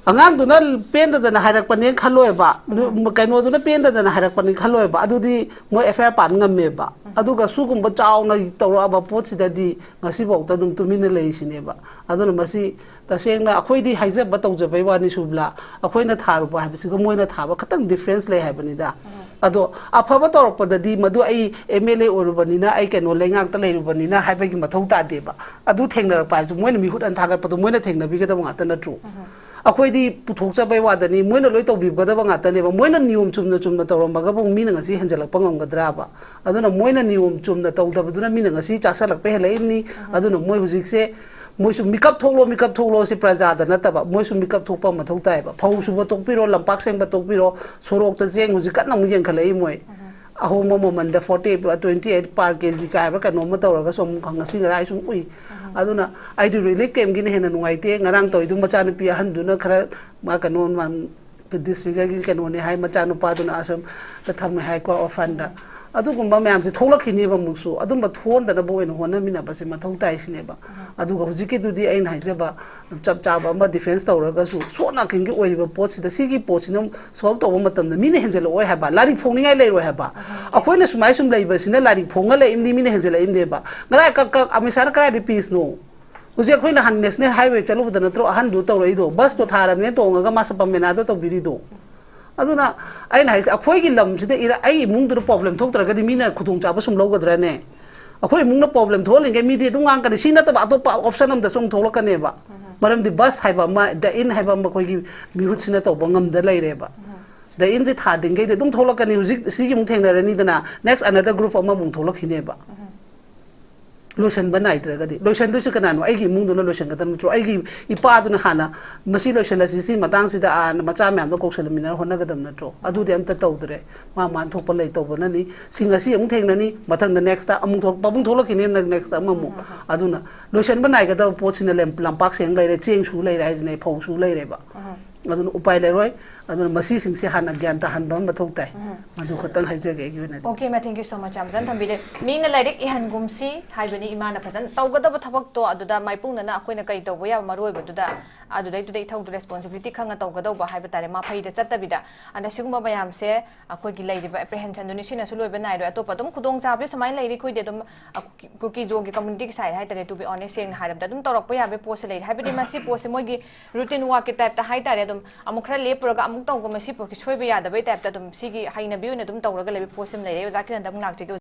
ꯑꯉꯥꯡꯗꯨꯅ ꯄꯦꯟꯗꯗꯅ ꯍꯥꯏꯔꯛꯄꯅꯦꯅ ꯈꯜꯂꯣꯏꯕ, ꯅꯨ-, ꯀꯩꯅꯣꯗꯨꯅ ꯄꯦꯟꯗꯗꯅ ꯍꯥꯏꯔꯛꯄꯅꯤ ꯈꯜꯂꯣꯏꯕ, ꯑꯗꯨꯗꯤ ꯃꯣꯏ ꯑꯦꯐ ꯑꯥꯏ ꯑꯥꯔ ꯄꯥꯟ ꯉꯝꯃꯦꯕ꯫ ꯑꯗꯨꯒ ꯁꯤꯒꯨꯝꯕ ꯆꯥꯎꯅ ꯇꯧꯔꯛꯑꯕ ꯄꯣꯠꯁꯤꯗꯗꯤ ꯉꯁꯤꯐꯥꯎꯗ ꯑꯗꯨꯝ ꯇꯨꯃꯤꯟꯅ ꯂꯩꯔꯤꯁꯤꯅꯦꯕ꯫ ꯑꯗꯨꯅ ꯃꯁꯤ ꯇꯁꯦꯡꯅ ꯑꯩꯈꯣꯏꯗꯤ ꯍꯥꯏꯖꯕ ꯇꯧꯖꯕꯩ ꯋꯥꯅꯤ, ꯁꯨꯕꯂꯥ꯫ ꯑꯩꯈꯣꯏꯅ ꯊꯥꯔꯨꯕ ꯍꯥꯏꯕꯁꯤꯒ ꯃꯣꯏꯅ ꯊꯥꯕ ꯈꯇꯪ ꯗꯤꯐ꯭ꯔꯦꯟꯁ ꯂꯩ ꯍꯥꯏꯕꯅꯤꯗ꯫ ꯑꯗꯣ ꯑꯐꯕ ꯇꯧꯔꯛꯄꯗꯗꯤ ꯃꯗꯨ ꯑꯩ ꯑꯦꯝ ꯑꯦꯜ ꯑꯦ ꯑꯣꯏꯔꯨꯕꯅꯤꯅ, ꯑꯩ ꯀꯩꯅꯣ ꯂꯩꯉꯥꯛꯇ ꯂꯩꯔꯨꯕꯅꯤꯅ ꯍꯥꯏꯕꯒꯤ ꯃꯊꯧ ꯇꯥꯗꯦꯕ꯫ ꯑꯗꯨ ꯊꯦꯡꯅꯔꯛꯄ ꯍꯥꯏꯕꯁꯤ ꯃꯣꯏꯅ ꯃꯤꯍꯨꯠ ꯑꯅ ꯊꯥꯒꯠꯄꯗꯣ ꯃꯣꯏꯅ ꯊꯦꯡꯅꯕꯤꯒꯗꯕ ꯉꯥꯛꯇ ꯅꯠꯇ꯭ꯔꯣ? ꯑꯩꯈꯣꯏꯗꯤ ꯄꯨꯊꯣꯛꯆꯕꯩ ꯋꯥꯗꯅꯤ, ꯃꯣꯏꯅ ꯂꯣꯏ ꯇꯧꯕꯤꯒꯗꯕ ꯉꯥꯛꯇꯅꯦꯕ꯫ ꯃꯣꯏꯅ ꯅꯤꯌꯣꯝ ꯆꯨꯝꯅ ꯆꯨꯝꯅ ꯇꯧꯔꯝꯃꯒꯕꯨ ꯃꯤꯅ ꯉꯁꯤ ꯍꯦꯟꯖꯜꯂꯛꯄ ꯉꯝꯒꯗ꯭ꯔꯥꯕ? ꯑꯗꯨꯅ ꯃꯣꯏꯅ ꯅꯤꯌꯣꯝ ꯆꯨꯝꯅ ꯇꯧꯗꯕꯗꯨꯅ ꯃꯤꯅ ꯉꯁꯤ ꯆꯥꯁꯜꯂꯛꯄ ꯍꯦꯜꯂꯛꯏꯕꯅꯤ꯫ ꯑꯗꯨꯅ ꯃꯣꯏ ꯍꯧꯖꯤꯛꯁꯦ, ꯃꯣꯏꯁꯨ ꯃꯤꯀꯞ ꯊꯣꯛꯂꯣ, ꯃꯤꯀꯞ ꯊꯣꯛꯂꯣ ꯁꯤ ꯄ꯭ꯔꯖꯥꯗ ꯅꯠꯇꯕ, ꯃꯣꯏꯁꯨ ꯃꯤꯀꯞ ꯊꯣꯛꯄ ꯃꯊꯧ ꯇꯥꯏꯌꯦꯕ꯫ ꯐꯧ ꯁꯨꯕ ꯇꯣꯛꯄꯤꯔꯣ, ꯂꯝꯄꯥꯛ ꯁꯦꯡꯕ ꯇꯣꯛꯄꯤꯔꯣ, ꯁꯣꯔꯣꯛꯇ ꯆꯦꯡ ꯍꯧꯖꯤꯛ ꯀꯟꯅ ꯑꯃꯨꯛ ꯌꯦꯡꯈꯠꯂꯛꯏ ꯃꯣꯏ꯫ ꯑꯍꯣꯡꯕ ꯃꯃꯟꯗ ꯐꯣꯔꯇꯤ ꯑꯩꯠ, ꯇ꯭ꯋꯦꯟꯇꯤ ꯑꯩꯠ ꯄꯥꯔ ꯀꯦ ꯖꯤ ꯀꯥꯏꯕ꯭ꯔꯥ ꯀꯩꯅꯣꯝꯃ ꯇꯧꯔꯒꯁꯨ ꯑꯃꯨꯛ ꯉꯁꯤ ꯉꯔꯥꯡ ꯑꯩ ꯁꯨꯝ ꯎꯏ꯫ ꯑꯗꯨꯅ ꯑꯩꯗꯤ ꯔꯤꯂꯤꯐ ꯀꯦꯝꯒꯤꯅ ꯍꯦꯟꯅ ꯅꯨꯡꯉꯥꯏꯇꯦ꯫ ꯉꯔꯥꯡ ꯇꯧꯔꯤꯗꯨ ꯃꯆꯥꯅꯨꯄꯤ ꯑꯍꯟꯗꯨꯅ ꯈꯔ ꯃꯥ ꯀꯩꯅꯣ, ꯃꯥ ꯗꯤꯁꯐꯤꯒꯔꯒꯤ ꯀꯩꯅꯣꯅꯦ ꯍꯥꯏ, ꯃꯆꯥꯅꯨꯄꯥꯗꯨꯅ ꯑꯁꯣꯝꯗ ꯊꯝꯃꯦ ꯍꯥꯏꯀꯣ, ꯑꯣꯔꯐꯟꯗ꯫ ꯑꯗꯨꯒꯨꯝꯕ ꯃꯌꯥꯝꯁꯦ ꯊꯣꯛꯂꯛꯈꯤꯅꯦꯕ ꯑꯃꯨꯛꯁꯨ꯫ ꯑꯗꯨꯝꯕ ꯊꯣꯛꯍꯟꯗꯅꯕ ꯑꯣꯏꯅ ꯍꯣꯠꯅꯃꯤꯟꯅꯕꯁꯦ ꯃꯊꯧ ꯇꯥꯏ ꯁꯤꯅꯦꯕ꯫ ꯑꯗꯨꯒ ꯍꯧꯖꯤꯛꯀꯤꯗꯨꯗꯤ ꯑꯩꯅ ꯍꯥꯏꯖꯕ ꯆꯞ ꯆꯥꯕ ꯑꯃ ꯗꯤꯐꯦꯟꯁ ꯇꯧꯔꯒꯁꯨ, ꯁꯣꯔꯠ ꯅꯥꯀꯟꯒꯤ ꯑꯣꯏꯔꯤꯕ ꯄꯣꯠꯁꯤꯗ ꯁꯤꯒꯤ ꯄꯣꯠꯁꯤꯅ ꯁꯣꯜꯕ ꯇꯧꯕ ꯃꯇꯝꯗ ꯃꯤꯅ ꯍꯦꯟꯖꯜꯂꯛꯑꯣꯏ ꯍꯥꯏꯕ, ꯂꯥꯏꯔꯤꯛ ꯐꯣꯡꯅꯤꯡꯉꯥꯏ ꯂꯩꯔꯣꯏ ꯍꯥꯏꯕ꯫ ꯑꯩꯈꯣꯏꯅ ꯁꯨꯃꯥꯏꯅ ꯁꯨꯝ ꯂꯩꯕꯁꯤꯅ ꯂꯥꯏꯔꯤꯛ ꯐꯣꯡꯉ ꯂꯩꯏꯝꯅꯤ, ꯃꯤꯅ ꯍꯦꯟꯖꯜꯂꯛꯏꯝꯅꯦꯕ꯫ ꯉꯔꯥꯡ ꯀꯛ ꯀꯛ ꯑꯃꯤꯠ ꯁꯥꯍꯅ ꯀꯗꯥꯏꯗ ꯄꯤꯁꯅꯣ? ꯍꯧꯖꯤꯛ ꯑꯩꯈꯣꯏ ꯅꯍꯥꯟ ꯅꯦꯁꯅꯦꯜ ꯍꯥꯏꯋꯦ ꯆꯠꯂꯨꯕꯗ ꯅꯠꯇ꯭ꯔꯣ ꯑꯍꯟꯗꯨ ꯇꯧꯔꯛꯏꯗꯣ? ꯕꯁꯇꯣ ꯊꯥꯔꯕꯅꯦ ꯇꯣꯡꯉꯒ ꯃꯥ ꯁꯄꯝ ꯃꯦꯂꯥꯗ ꯇꯧꯕꯤꯔꯤꯗꯣ꯫ ꯑꯗꯨꯅ ꯑꯩꯅ ꯍꯥꯏꯁꯦ, ꯑꯩꯈꯣꯏꯒꯤ ꯂꯝꯁꯤꯗ ꯏꯔ-, ꯑꯩ ꯏꯃꯨꯡꯗꯨꯗ ꯄ꯭ꯔꯣꯕ꯭ꯂꯦꯝ ꯊꯣꯛꯇ꯭ꯔꯒꯗꯤ ꯃꯤꯅ ꯈꯨꯗꯣꯡꯆꯥꯕ ꯁꯨꯝ ꯂꯧꯒꯗ꯭ꯔꯅꯦ? ꯑꯩꯈꯣꯏ ꯏꯃꯨꯡꯅ ꯄ꯭ꯔꯣꯕ꯭ꯂꯦꯝ ꯊꯣꯛꯍꯜꯂꯤꯉꯩ ꯃꯤꯗꯤ ꯑꯗꯨꯝ ꯉꯥꯡꯀꯅꯤ꯫ ꯁꯤ ꯅꯠꯇꯕ ꯑꯇꯣꯞꯄ ꯑꯣꯞꯁꯟ ꯑꯝꯗ ꯁꯨꯝ ꯊꯣꯛꯂꯛꯀꯅꯦꯕ꯫ ꯃꯔꯝꯗꯤ ꯕꯁ ꯍꯥꯏꯕ ꯑꯃ, ꯗ ꯏꯟ ꯍꯥꯏꯕ ꯑꯃ ꯑꯩꯈꯣꯏꯒꯤ ꯃꯤꯍꯨꯠꯁꯤꯅ ꯇꯧꯕ ꯉꯝꯗ ꯂꯩꯔꯦꯕ꯫ ꯗ ꯏꯟꯁꯦ ꯊꯥꯗ꯭ꯔꯤꯉꯩꯗ ꯑꯗꯨꯝ ꯊꯣꯛꯂꯛꯀꯅꯤ꯫ ꯍꯧꯖꯤꯛ ꯁꯤꯒꯤ ꯑꯃꯨꯛ ꯊꯦꯡꯅꯔꯅꯤꯗꯅ, next another group ꯑꯃꯃꯨꯛ ꯊꯣꯛꯂꯛꯈꯤꯅꯦꯕ꯫ ꯂꯣꯏꯁꯟꯕ ꯅꯥꯏꯗ꯭ꯔꯒꯗꯤ, ꯂꯣꯏꯁꯟꯗꯣꯏꯁꯦ ꯀꯅꯥꯅꯣ? ꯑꯩꯒꯤ ꯏꯃꯨꯡꯗꯨꯅ ꯂꯣꯏꯁꯟꯒꯗꯕ ꯅꯠꯇ꯭ꯔꯣ? ꯑꯩꯒꯤ ꯏꯄꯥꯗꯨꯅ ꯍꯥꯟꯅ "ꯃꯁꯤ ꯂꯣꯏꯁꯜꯂꯁꯤ, ꯁꯤ ꯃꯇꯥꯡꯁꯤꯗ" ꯑꯥ, ꯃꯆꯥ ꯃꯌꯥꯝꯗꯣ ꯀꯧꯁꯜꯂꯃꯤꯟꯅꯔ ꯍꯣꯠꯅꯒꯗꯕ ꯅꯠꯇ꯭ꯔꯣ? ꯑꯗꯨꯗꯤ ꯑꯝꯇ ꯇꯧꯗ꯭ꯔꯦ꯫ ꯃꯥ ꯃꯥꯅ ꯊꯣꯛꯄ ꯂꯩ ꯇꯧꯕꯅꯅꯤ꯫ ꯁꯤ ꯉꯁꯤ ꯑꯃꯨꯛ ꯊꯦꯡꯅꯅꯤ, ꯃꯊꯪꯗ next ꯑꯃꯨꯛ ꯊꯣꯛ-, ꯄꯥꯕꯨꯡ ꯊꯣꯛꯂꯛꯈꯤꯅꯤ, next ꯑꯃꯃꯨꯛ꯫ ꯑꯗꯨꯅ ꯂꯣꯏꯁꯟꯕ ꯅꯥꯏꯒꯗꯕ ꯄꯣꯠꯁꯤꯅ ꯂꯝ-, ꯂꯝꯄꯥꯛ ꯁꯦꯡ ꯂꯩꯔꯦ, ꯆꯦꯡ ꯁꯨ ꯂꯩꯔꯦ ꯍꯥꯏꯁꯤꯅꯦ, ꯐꯧ ꯁꯨ ꯂꯩꯔꯦꯕ꯫ ꯑꯗꯨꯅ ꯎꯄꯥꯏ ꯂꯩꯔꯣꯏ꯫ ꯑꯗꯨꯅ ꯃꯁꯤꯁꯤꯡꯁꯦ ꯍꯥꯟꯅ ꯒ꯭ꯌꯥꯟ ꯇꯥꯍꯟꯕ ꯑꯃ ꯃꯊꯧ ꯇꯥꯏ꯫ ꯃꯗꯨ ꯈꯛꯇꯪ ꯍꯥꯏꯖꯒꯦ ꯑꯩꯒꯤ ꯑꯣꯏꯅꯗꯤ꯫ Okay, ꯃꯥ, thank you so much꯫ ꯌꯥꯝ ꯐꯖꯅ ꯊꯝꯕꯤꯔꯦ꯫ ꯃꯤꯅ ꯂꯥꯏꯔꯤꯛ ꯏꯍꯟꯒꯨꯝꯁꯤ ꯍꯥꯏꯕꯅꯤ ꯏꯃꯥꯅ ꯐꯖꯅ ꯇꯧꯒꯗꯕ ꯊꯕꯛꯇꯣ, ꯑꯗꯨꯗ ꯃꯥꯏꯄꯨꯅꯅ ꯑꯩꯈꯣꯏꯅ ꯀꯔꯤ ꯇꯧꯕ ꯌꯥꯕ ꯃꯔꯨ ꯑꯣꯏꯕꯗꯨꯗ, ꯑꯗꯨꯗꯩꯗꯨꯗ ꯏꯊꯧꯗꯨ responsibility ꯈꯪꯅ ꯇꯧꯒꯗꯧꯕ ꯍꯥꯏꯕ ꯇꯥꯔꯦ, ꯃꯥ ꯐꯩꯗ ꯆꯠꯇꯕꯤꯗ꯫ ꯑꯗ ꯁꯤꯒꯨꯝꯕ ꯃꯌꯥꯝꯁꯦ ꯑꯩꯈꯣꯏꯒꯤ ꯂꯩꯔꯤꯕ apprehensionꯗꯨꯅꯤ, ꯁꯤꯅꯁꯨ ꯂꯣꯏꯕ ꯅꯥꯏꯔꯣꯏ꯫ ꯑꯇꯣꯞꯄ ꯑꯗꯨꯝ ꯈꯨꯗꯣꯡꯆꯥꯕꯁꯦ ꯁꯨꯃꯥꯏꯅ ꯂꯩꯔꯤ, ꯑꯩꯈꯣꯏꯗꯤ ꯑꯗꯨꯝ, ꯑ, ꯀꯨꯀꯤ-, ꯀꯨꯀꯤ-ꯖꯣꯒꯤ communityꯒꯤ side ꯍꯥꯏꯇꯥꯔꯦ, to be honest, ꯁꯦꯡꯅ ꯍꯥꯏꯔꯕꯗ ꯑꯗꯨꯝ ꯇꯧꯔꯛꯄ ꯌꯥꯕꯒꯤ ꯄꯣꯠꯁꯦ ꯂꯩꯔꯤ꯫ ꯍꯥꯏꯕꯗꯤ ꯃꯁꯤ ꯄꯣꯠꯁꯦ ꯃꯣꯏꯒꯤ routine workꯀꯤ typeꯇ ꯍꯥꯏꯇꯥꯔꯦ, ꯑꯗꯨꯝ ꯑꯃꯨꯛ ꯈꯔ ꯂꯦꯞꯄꯨꯔꯒ ꯑꯃꯨꯛ ꯇꯧꯕ, ꯃꯁꯤ ꯄꯣꯠꯁꯤ ꯁꯣꯏꯕ ꯌꯥꯗꯕꯩ typeꯇ ꯑꯗꯨꯝ ꯁꯤꯒꯤ ꯍꯩꯅꯕꯤ ꯑꯣꯏꯅ ꯑꯗꯨꯝ ꯇꯧꯔꯒ ꯂꯩꯕ ꯄꯣꯠꯁꯤꯃ ꯂꯩꯔꯦ꯫ ꯑꯣꯖꯥ ꯀꯤꯔꯟꯗ ꯑꯃꯨꯛ ꯂꯥꯛꯆꯒꯦ꯫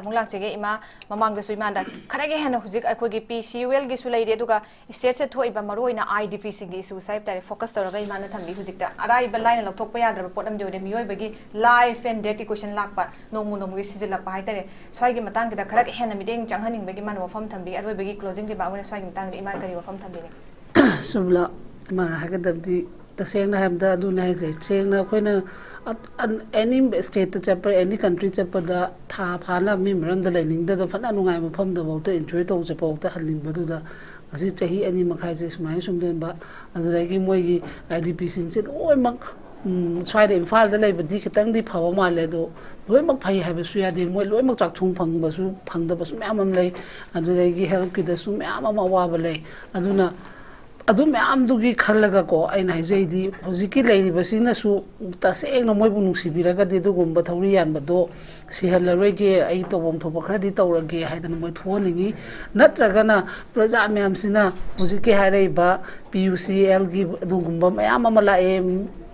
ꯑꯃꯨꯛ ꯂꯥꯛꯆꯒꯦ ꯏꯃꯥ, ꯃꯃꯥꯡꯗꯁꯨ ꯏꯃꯥꯗ ꯈꯔꯒ ꯍꯦꯟꯅ ꯍꯧꯖꯤꯛ ꯑꯩꯈꯣꯏꯒꯤ PCULꯒꯤꯁꯨ ꯂꯩꯔꯦ, ꯑꯗꯨꯒ stateꯁꯤꯗ ꯊꯣꯛꯏꯕ ꯃꯔꯨꯑꯣꯏꯅ IDPꯁꯤꯡꯒꯤ issueꯁꯦ ꯍꯥꯏꯕ ꯇꯥꯔꯦ, focus ꯇꯧꯔꯒ ꯏꯃꯥꯅ ꯊꯝꯕꯤ꯫ ꯍꯧꯖꯤꯛꯇ ꯑꯔꯥꯏꯕ ꯂꯥꯏꯅ ꯂꯧꯊꯣꯛꯄ ꯌꯥꯗ꯭ꯔꯕ ꯄꯣꯠ ꯑꯃꯗꯤ ꯑꯣꯏꯔꯦ, ꯃꯤꯑꯣꯏꯕꯒꯤ life and deathꯀꯤ question ꯂꯥꯛꯄ, ꯅꯣꯡꯃ ꯅꯣꯡꯃꯒꯤ ꯁꯤꯖꯤꯜꯂꯛꯄ ꯍꯥꯏꯇꯥꯔꯦ꯫ ꯁ꯭ꯋꯥꯏꯒꯤ ꯃꯇꯥꯡꯁꯤꯗ ꯈꯔꯒ ꯍꯦꯟꯅ ꯃꯤꯠꯌꯦꯡ ꯆꯪꯍꯟꯅꯤꯡꯕꯒꯤ ꯏꯃꯥꯅ ꯋꯥꯐꯝ ꯊꯝꯕꯤ꯫ ꯑꯔꯣꯏꯕꯒꯤ closing remark ꯑꯣꯏꯅ ꯁ꯭ꯋꯥꯏꯒꯤ ꯃꯇꯥꯡꯗ ꯏꯃꯥ ꯀꯔꯤ ꯋꯥꯐꯝ ꯊꯝꯕꯤꯅꯤ? ꯁꯨꯝꯂ ꯏꯃꯥꯅ ꯍꯥꯏꯒꯗꯕꯗꯤ, ꯇꯁꯦꯡꯅ ꯍꯥꯏꯔꯕꯗ ꯑꯗꯨꯅꯦ ꯍꯥꯏꯁꯦ, ꯁꯦꯡꯅ ꯑꯩꯈꯣꯏꯅ ꯑ-, ꯑ-, any stateꯇ ꯆꯠꯄ, any country ꯆꯠꯄꯗ ꯊꯥ ꯐꯥꯅ ꯃꯤ ꯃꯔꯝꯗ ꯂꯩꯅꯤꯡꯗꯗ ꯐꯅ ꯅꯨꯡꯉꯥꯏꯕ ꯃꯐꯝꯗꯐꯥꯎꯗ enjoy ꯇꯧꯖꯕꯐꯥꯎꯗ ꯍꯟꯅꯤꯡꯕꯗꯨꯗ ꯉꯁꯤ ꯆꯍꯤ ꯑꯅꯤ ꯃꯈꯥꯏꯁꯦ ꯁꯨꯃꯥꯏꯅ ꯁꯨꯝ ꯂꯦꯟꯕ꯫ ꯑꯗꯨꯗꯒꯤ ꯃꯣꯏꯒꯤ IDPꯁꯤꯡꯁꯦ ꯂꯣꯏꯅꯃꯛ, ꯎꯝ, ꯁ꯭ꯋꯥꯏꯗ ꯏꯝꯐꯥꯜꯗ ꯂꯩꯕꯗꯤ ꯈꯤꯇꯪꯗꯤ ꯐꯕ ꯃꯥꯜꯂꯦ, ꯑꯗꯣ ꯂꯣꯏꯅꯃꯛ ꯐꯩ ꯍꯥꯏꯕꯁꯨ ꯌꯥꯗꯦ꯫ ꯃꯣꯏ ꯂꯣꯏꯅꯃꯛ ꯆꯥꯛꯊꯨꯡ ꯐꯪꯕꯁꯨ, ꯐꯪꯗꯕꯁꯨ ꯃꯌꯥꯝ ꯑꯃ ꯂꯩ꯫ ꯑꯗꯨꯗꯒꯤ healthꯀꯤꯗꯁꯨ ꯃꯌꯥꯝ ꯑꯃ ꯑꯋꯥꯕ ꯂꯩ꯫ ꯑꯗꯨꯅ ꯑꯗꯨ ꯃꯌꯥꯝꯗꯨꯒꯤ ꯈꯜꯂꯒꯀꯣ, ꯑꯩꯅ ꯍꯥꯏꯖꯩꯗꯤ, ꯍꯧꯖꯤꯛꯀꯤ ꯂꯩꯔꯤꯕꯁꯤꯅꯁꯨ ꯇꯁꯦꯡꯅ ꯃꯣꯏꯕꯨ ꯅꯨꯡꯁꯤꯕꯤꯔꯒꯗꯤ ꯑꯗꯨꯒꯨꯝꯕ ꯊꯧꯔꯤ ꯌꯥꯟꯕꯗꯣ ꯁꯤꯍꯜꯂꯔꯣꯏꯒꯦ, ꯑꯩ ꯇꯧꯐꯝ ꯊꯣꯛꯄ ꯈꯔꯗꯤ ꯇꯧꯔꯒꯦ ꯍꯥꯏꯗꯅ ꯃꯣꯏ ꯊꯣꯛꯍꯟꯅꯤꯡꯉꯤ꯫ ꯅꯠꯇ꯭ꯔꯒꯅ ꯄ꯭ꯔꯖꯥ ꯃꯌꯥꯝꯁꯤꯅ ꯍꯧꯖꯤꯛꯀꯤ ꯍꯥꯏꯔꯛꯏꯕ PUCLꯒꯤ ꯑꯗꯨꯒꯨꯝꯕ ꯃꯌꯥꯝ ꯑꯃ ꯂꯥꯛꯑꯦ,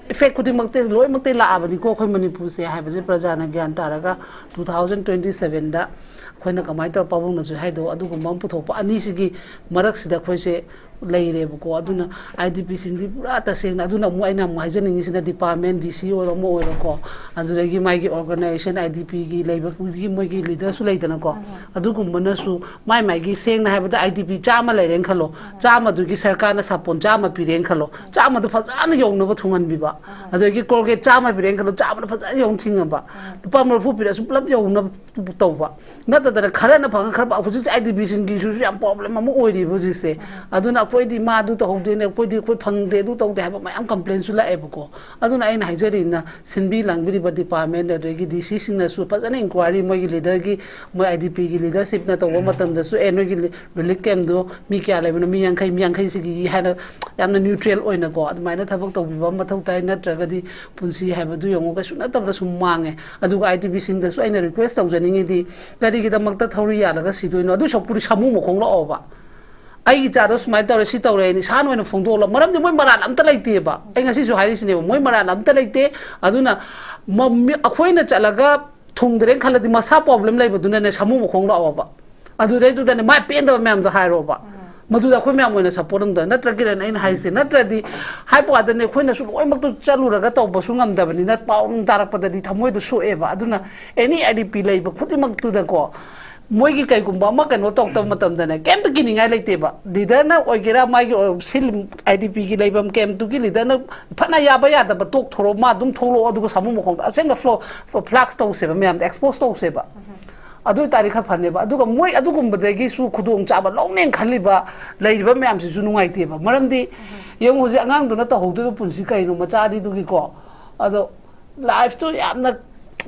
effect ꯈꯨꯗꯤꯡꯃꯛꯇꯤ ꯂꯣꯏꯅꯃꯛꯇꯤ ꯂꯥꯛꯑꯕꯅꯤꯀꯣ ꯑꯩꯈꯣꯏ ꯃꯅꯤꯄꯨꯔꯁꯦ ꯍꯥꯏꯕꯁꯦ ꯄ꯭ꯔꯖꯥꯅ ꯒ꯭ꯌꯥꯟ ꯇꯥꯔꯒ, two thousand twenty sevenꯗ ꯑꯩꯈꯣꯏꯅ ꯀꯃꯥꯏꯅ ꯇꯧꯔ, ꯄꯥꯕꯨꯡꯅꯁꯨ ꯍꯥꯏꯗꯣ, ꯑꯗꯨꯒꯨꯝꯕ ꯑꯃ ꯄꯨꯊꯣꯛꯄ, ꯑꯅꯤꯁꯤꯒꯤ ꯃꯔꯛꯁꯤꯗ ꯑꯩꯈꯣꯏꯁꯦ ꯂꯩꯔꯦꯕꯀꯣ꯫ ꯑꯗꯨꯅ ꯑꯥꯏ ꯗꯤ ꯄꯤꯁꯤꯡꯗꯤ ꯄꯨꯔꯥ ꯇꯁꯦꯡꯅ, ꯑꯗꯨꯅ ꯑꯃꯨꯛ ꯑꯩꯅ ꯑꯃꯨꯛ ꯍꯥꯏꯖꯅꯤꯡꯉꯤꯁꯤꯅ, ꯗꯤꯄꯥꯔꯠꯃꯦꯟ ꯗꯤ ꯁꯤ ꯑꯣꯏꯔꯣ ꯑꯃ ꯑꯣꯏꯔꯣꯀꯣ, ꯑꯗꯨꯗꯒꯤ ꯃꯥꯒꯤ ꯑꯣꯔꯒꯅꯥꯏꯖꯦꯁꯟ ꯑꯥꯏ ꯗꯤ ꯄꯤꯒꯤ ꯂꯩꯕꯒꯤ ꯃꯣꯏꯒꯤ ꯂꯤꯗꯔꯁꯨ ꯂꯩꯗꯅꯀꯣ, ꯑꯗꯨꯒꯨꯝꯕꯅꯁꯨ ꯃꯥꯏ ꯃꯥꯏꯒꯤ, ꯁꯦꯡꯅ ꯍꯥꯏꯕꯗ ꯑꯥꯏ ꯗꯤ ꯄꯤ ꯆꯥꯝꯃ ꯂꯩꯔꯦꯅ ꯈꯜꯂꯣ, ꯆꯥꯝꯃꯗꯨꯒꯤ ꯁꯔꯀꯥꯔꯅ ꯁꯥꯄꯣꯟ ꯆꯥꯝꯃ ꯄꯤꯔꯦꯅ ꯈꯜꯂꯣ, ꯆꯥꯝꯃꯗꯣ ꯐꯖꯅ ꯌꯧꯅꯕ ꯊꯨꯡꯍꯟꯕꯤꯕ, ꯑꯗꯒꯤ ꯀꯣꯜꯒꯦꯠ ꯆꯥꯝꯃ ꯄꯤꯔꯦꯅ ꯈꯜꯂꯣ, ꯆꯥꯝꯃꯗꯣ ꯐꯖꯅ ꯌꯧꯅ ꯊꯤꯡꯉꯕ, ꯂꯨꯄꯥ ꯃꯔꯤꯐꯨ ꯄꯤꯔꯛꯑꯁꯨ ꯄꯨꯂꯞ ꯌꯧꯅꯕ ꯇꯧꯕ꯫ ꯅꯠꯇꯗꯅ ꯈꯔꯅ ꯐꯪꯉ ꯈꯔ ꯐꯪ-, ꯍꯧꯖꯤꯛꯁꯦ ꯑꯥꯏ ꯗꯤ ꯄꯤꯁꯤꯡꯒꯤꯁꯨ ꯌꯥꯝ ꯄ꯭ꯔꯣꯕ꯭ꯂꯦꯝ ꯑꯃ ꯑꯣꯏꯔꯤꯕ ꯍꯧꯖꯤꯛꯁꯦ꯫ ꯑꯗꯨꯅ ꯑꯩꯈꯣꯏꯗꯤ ꯃꯥ ꯑꯗꯨ ꯇꯧꯍꯧꯗꯦꯅꯦ, ꯑꯩꯈꯣꯏꯗꯤ ꯑꯩꯈꯣꯏ ꯐꯪꯗꯦ, ꯑꯗꯨ ꯇꯧꯗꯦ ꯍꯥꯏꯕ ꯃꯌꯥꯝ ꯀꯝꯄ꯭ꯂꯦꯟꯁꯨ ꯂꯥꯛꯑꯦꯕꯀꯣ꯫ ꯑꯗꯨꯅ ꯑꯩꯅ ꯍꯥꯏꯖꯔꯤꯅ, ꯁꯤꯟꯕꯤ ꯂꯥꯡꯕꯤꯔꯤꯕ ꯗꯤꯄꯥꯔꯠꯃꯦꯟ ꯑꯗꯒꯤ ꯗꯤ ꯁꯤꯁꯤꯡꯅꯁꯨ ꯐꯖꯅ ꯏꯟꯀ꯭ꯋꯥꯏꯔꯤ, ꯃꯣꯏꯒꯤ ꯂꯤꯗꯔꯒꯤ, ꯃꯣꯏ ꯑꯥꯏ ꯗꯤ ꯄꯤꯒꯤ ꯂꯤꯗꯔꯁꯤꯞꯅ ꯇꯧꯕ ꯃꯇꯝꯗꯁꯨ, "ꯑꯦ, ꯅꯣꯏꯒꯤ ꯂꯤ-, ꯔꯤꯂꯤꯐ ꯀꯦꯝꯗꯣ ꯃꯤ ꯀꯌꯥ ꯂꯩꯕꯅꯣ?" "ꯃꯤ ꯌꯥꯡꯈꯩ, ꯃꯤ ꯌꯥꯡꯈꯩꯁꯤꯒꯤ" ꯍꯥꯏꯅ ꯌꯥꯝꯅ ꯅ꯭ꯌꯨꯇ꯭ꯔꯦꯜ ꯑꯣꯏꯅꯀꯣ, ꯑꯗꯨꯃꯥꯏꯅ ꯊꯕꯛ ꯇꯧꯕꯤꯕ ꯑꯃ ꯃꯊꯧ ꯇꯥꯏ꯫ ꯅꯠꯇ꯭ꯔꯒꯗꯤ ꯄꯨꯟꯁꯤ ꯍꯥꯏꯕꯗꯨ ꯌꯦꯡꯉꯣ, ꯀꯩꯁꯨ ꯅꯠꯇꯕꯗ ꯁꯨꯝ ꯃꯥꯡꯉꯦ꯫ ꯑꯗꯨꯒ ꯑꯥꯏ ꯗꯤ ꯄꯤꯁꯤꯡꯗꯁꯨ ꯑꯩꯅ ꯔꯤꯀ꯭ꯋꯦꯁ ꯇꯧꯖꯅꯤꯡꯉꯤꯗꯤ, ꯀꯔꯤꯒꯤꯗꯃꯛꯇ ꯊꯧꯔꯤ ꯌꯥꯜꯂꯒ ꯁꯤꯗꯣꯏꯅꯣ? ꯑꯗꯨꯏ ꯁꯔꯨꯛꯄꯨꯗꯤ ꯁꯥꯃꯨ ꯃꯈꯣꯡ ꯂꯥꯛꯑꯣꯕ꯫ "ꯑꯩꯒꯤ ꯏꯆꯥꯗꯣ ꯁꯨꯃꯥꯏꯅ ꯇꯧꯔꯦ, ꯁꯤ ꯇꯧꯔꯦ" ꯍꯥꯏꯅ ꯏꯁꯥꯅ ꯑꯣꯏꯅ ꯐꯣꯡꯗꯣꯛꯍꯜꯂꯣ꯫ ꯃꯔꯝꯗꯤ ꯃꯣꯏ ꯃꯔꯥꯜ ꯑꯝꯇ ꯂꯩꯇꯦꯕ꯫ ꯑꯩ ꯉꯁꯤꯁꯨ ꯍꯥꯏꯔꯤꯁꯤꯅꯦꯕ, ꯃꯣꯏ ꯃꯔꯥꯜ ꯑꯝꯇ ꯂꯩꯇꯦ꯫ ꯑꯗꯨꯅ ꯃ-, ꯃꯤ-, ꯑꯩꯈꯣꯏꯅ ꯆꯠꯂꯒ ꯊꯨꯡꯗ꯭ꯔꯦꯅ ꯈꯜꯂꯗꯤ ꯃꯁꯥ ꯄ꯭ꯔꯣꯕ꯭ꯂꯦꯝ ꯂꯩꯕꯗꯨꯅꯅꯦ, ꯁꯥꯃꯨ ꯃꯈꯣꯡ ꯂꯥꯛꯑꯣꯕ꯫ ꯑꯗꯨꯗꯩꯗꯨꯗꯅꯦ, ꯃꯥꯏ ꯄꯦꯟꯗꯕ ꯃꯌꯥꯝꯗꯣ ꯍꯥꯏꯔꯣꯕ꯫ ꯃꯗꯨꯗ ꯑꯩꯈꯣꯏ ꯃꯌꯥꯝ ꯑꯣꯏꯅ ꯁꯞꯄꯣꯔꯠ ꯑꯝꯇ, ꯅꯠꯇ꯭ꯔ ꯀꯤꯔꯟ? ꯑꯩꯅ ꯍꯥꯏꯁꯦ, ꯅꯠꯇ꯭ꯔꯗꯤ ꯍꯥꯏꯕ ꯋꯥꯗꯅꯦ, ꯑꯩꯈꯣꯏꯅꯁꯨ ꯂꯣꯏꯅꯃꯛꯇꯨ ꯆꯠꯂꯨꯔꯒ ꯇꯧꯕꯁꯨ ꯉꯝꯗꯕꯅꯤꯅ, ꯄꯥꯎ ꯅꯨꯡ ꯇꯥꯔꯛꯄꯗꯗꯤ ꯊꯃꯣꯏꯗꯣ ꯁꯣꯛꯑꯦꯕ꯫ ꯑꯗꯨꯅ ꯑꯦꯅꯤ ꯑꯥꯏ ꯗꯤ ꯄꯤ ꯂꯩꯕ ꯈꯨꯗꯤꯡꯃꯛꯇꯨꯗꯀꯣ, ꯃꯣꯏꯒꯤ ꯀꯩꯒꯨꯝꯕ ꯑꯃ ꯀꯩꯅꯣ ꯇꯧꯔꯛꯇꯕ ꯃꯇꯝꯗꯅꯦ, ꯀꯩꯝꯇ ꯀꯤꯅꯤꯡꯉꯥꯏ ꯂꯩꯇꯦꯕ꯫ ꯂꯤꯗꯔꯅ ꯑꯣꯏꯒꯦꯔꯥ, ꯃꯥꯒꯤ ꯑꯣꯏ-, ꯁꯤ ꯑꯥꯏ ꯗꯤ ꯄꯤꯒꯤ ꯂꯩꯐꯝ ꯀꯦꯝꯞꯇꯨꯒꯤ ꯂꯤꯗꯔꯅ ꯐꯅ ꯌꯥꯕ ꯌꯥꯗꯕ ꯇꯣꯛꯊꯣꯔꯛꯑꯣ, ꯃꯥ ꯑꯗꯨꯝ ꯊꯣꯛꯂꯛꯑꯣ, ꯑꯗꯨꯒ ꯁꯥꯃꯨ ꯃꯈꯣꯡꯗ ꯑꯁꯦꯡꯕ ꯐ꯭ꯂꯣ-, ꯐ꯭ꯂꯥꯛꯁ ꯇꯧꯁꯦꯕ, ꯃꯌꯥꯝꯗ ꯑꯦꯛꯁꯄꯣꯖ ꯇꯧꯁꯦꯕ꯫ ꯑꯗꯨ ꯑꯣꯏꯇꯥꯔꯗꯤ ꯈꯔ ꯐꯅꯦꯕ꯫ ꯑꯗꯨꯒ ꯃꯣꯏ ꯑꯗꯨꯒꯨꯝꯕꯗꯒꯤꯁꯨ ꯈꯨꯗꯣꯡꯆꯥꯕ ꯂꯧꯅꯦꯅ ꯈꯜꯂꯤꯕ ꯂꯩꯔꯤꯕ ꯃꯌꯥꯝꯁꯤꯁꯨ ꯅꯨꯡꯉꯥꯏꯇꯦꯕ꯫ ꯃꯔꯝꯗꯤ ꯌꯦꯡꯉꯨ, ꯍꯧꯖꯤꯛ ꯑꯉꯥꯡꯗꯨꯅ ꯇꯧꯍꯧꯗꯣꯏꯕ ꯄꯨꯟꯁꯤ ꯀꯩꯅꯣ, ꯃꯆꯥ ꯑꯅꯤꯗꯨꯒꯤꯀꯣ? ꯑꯗꯣ ꯂꯥꯏꯐꯇꯨ ꯌꯥꯝꯅ,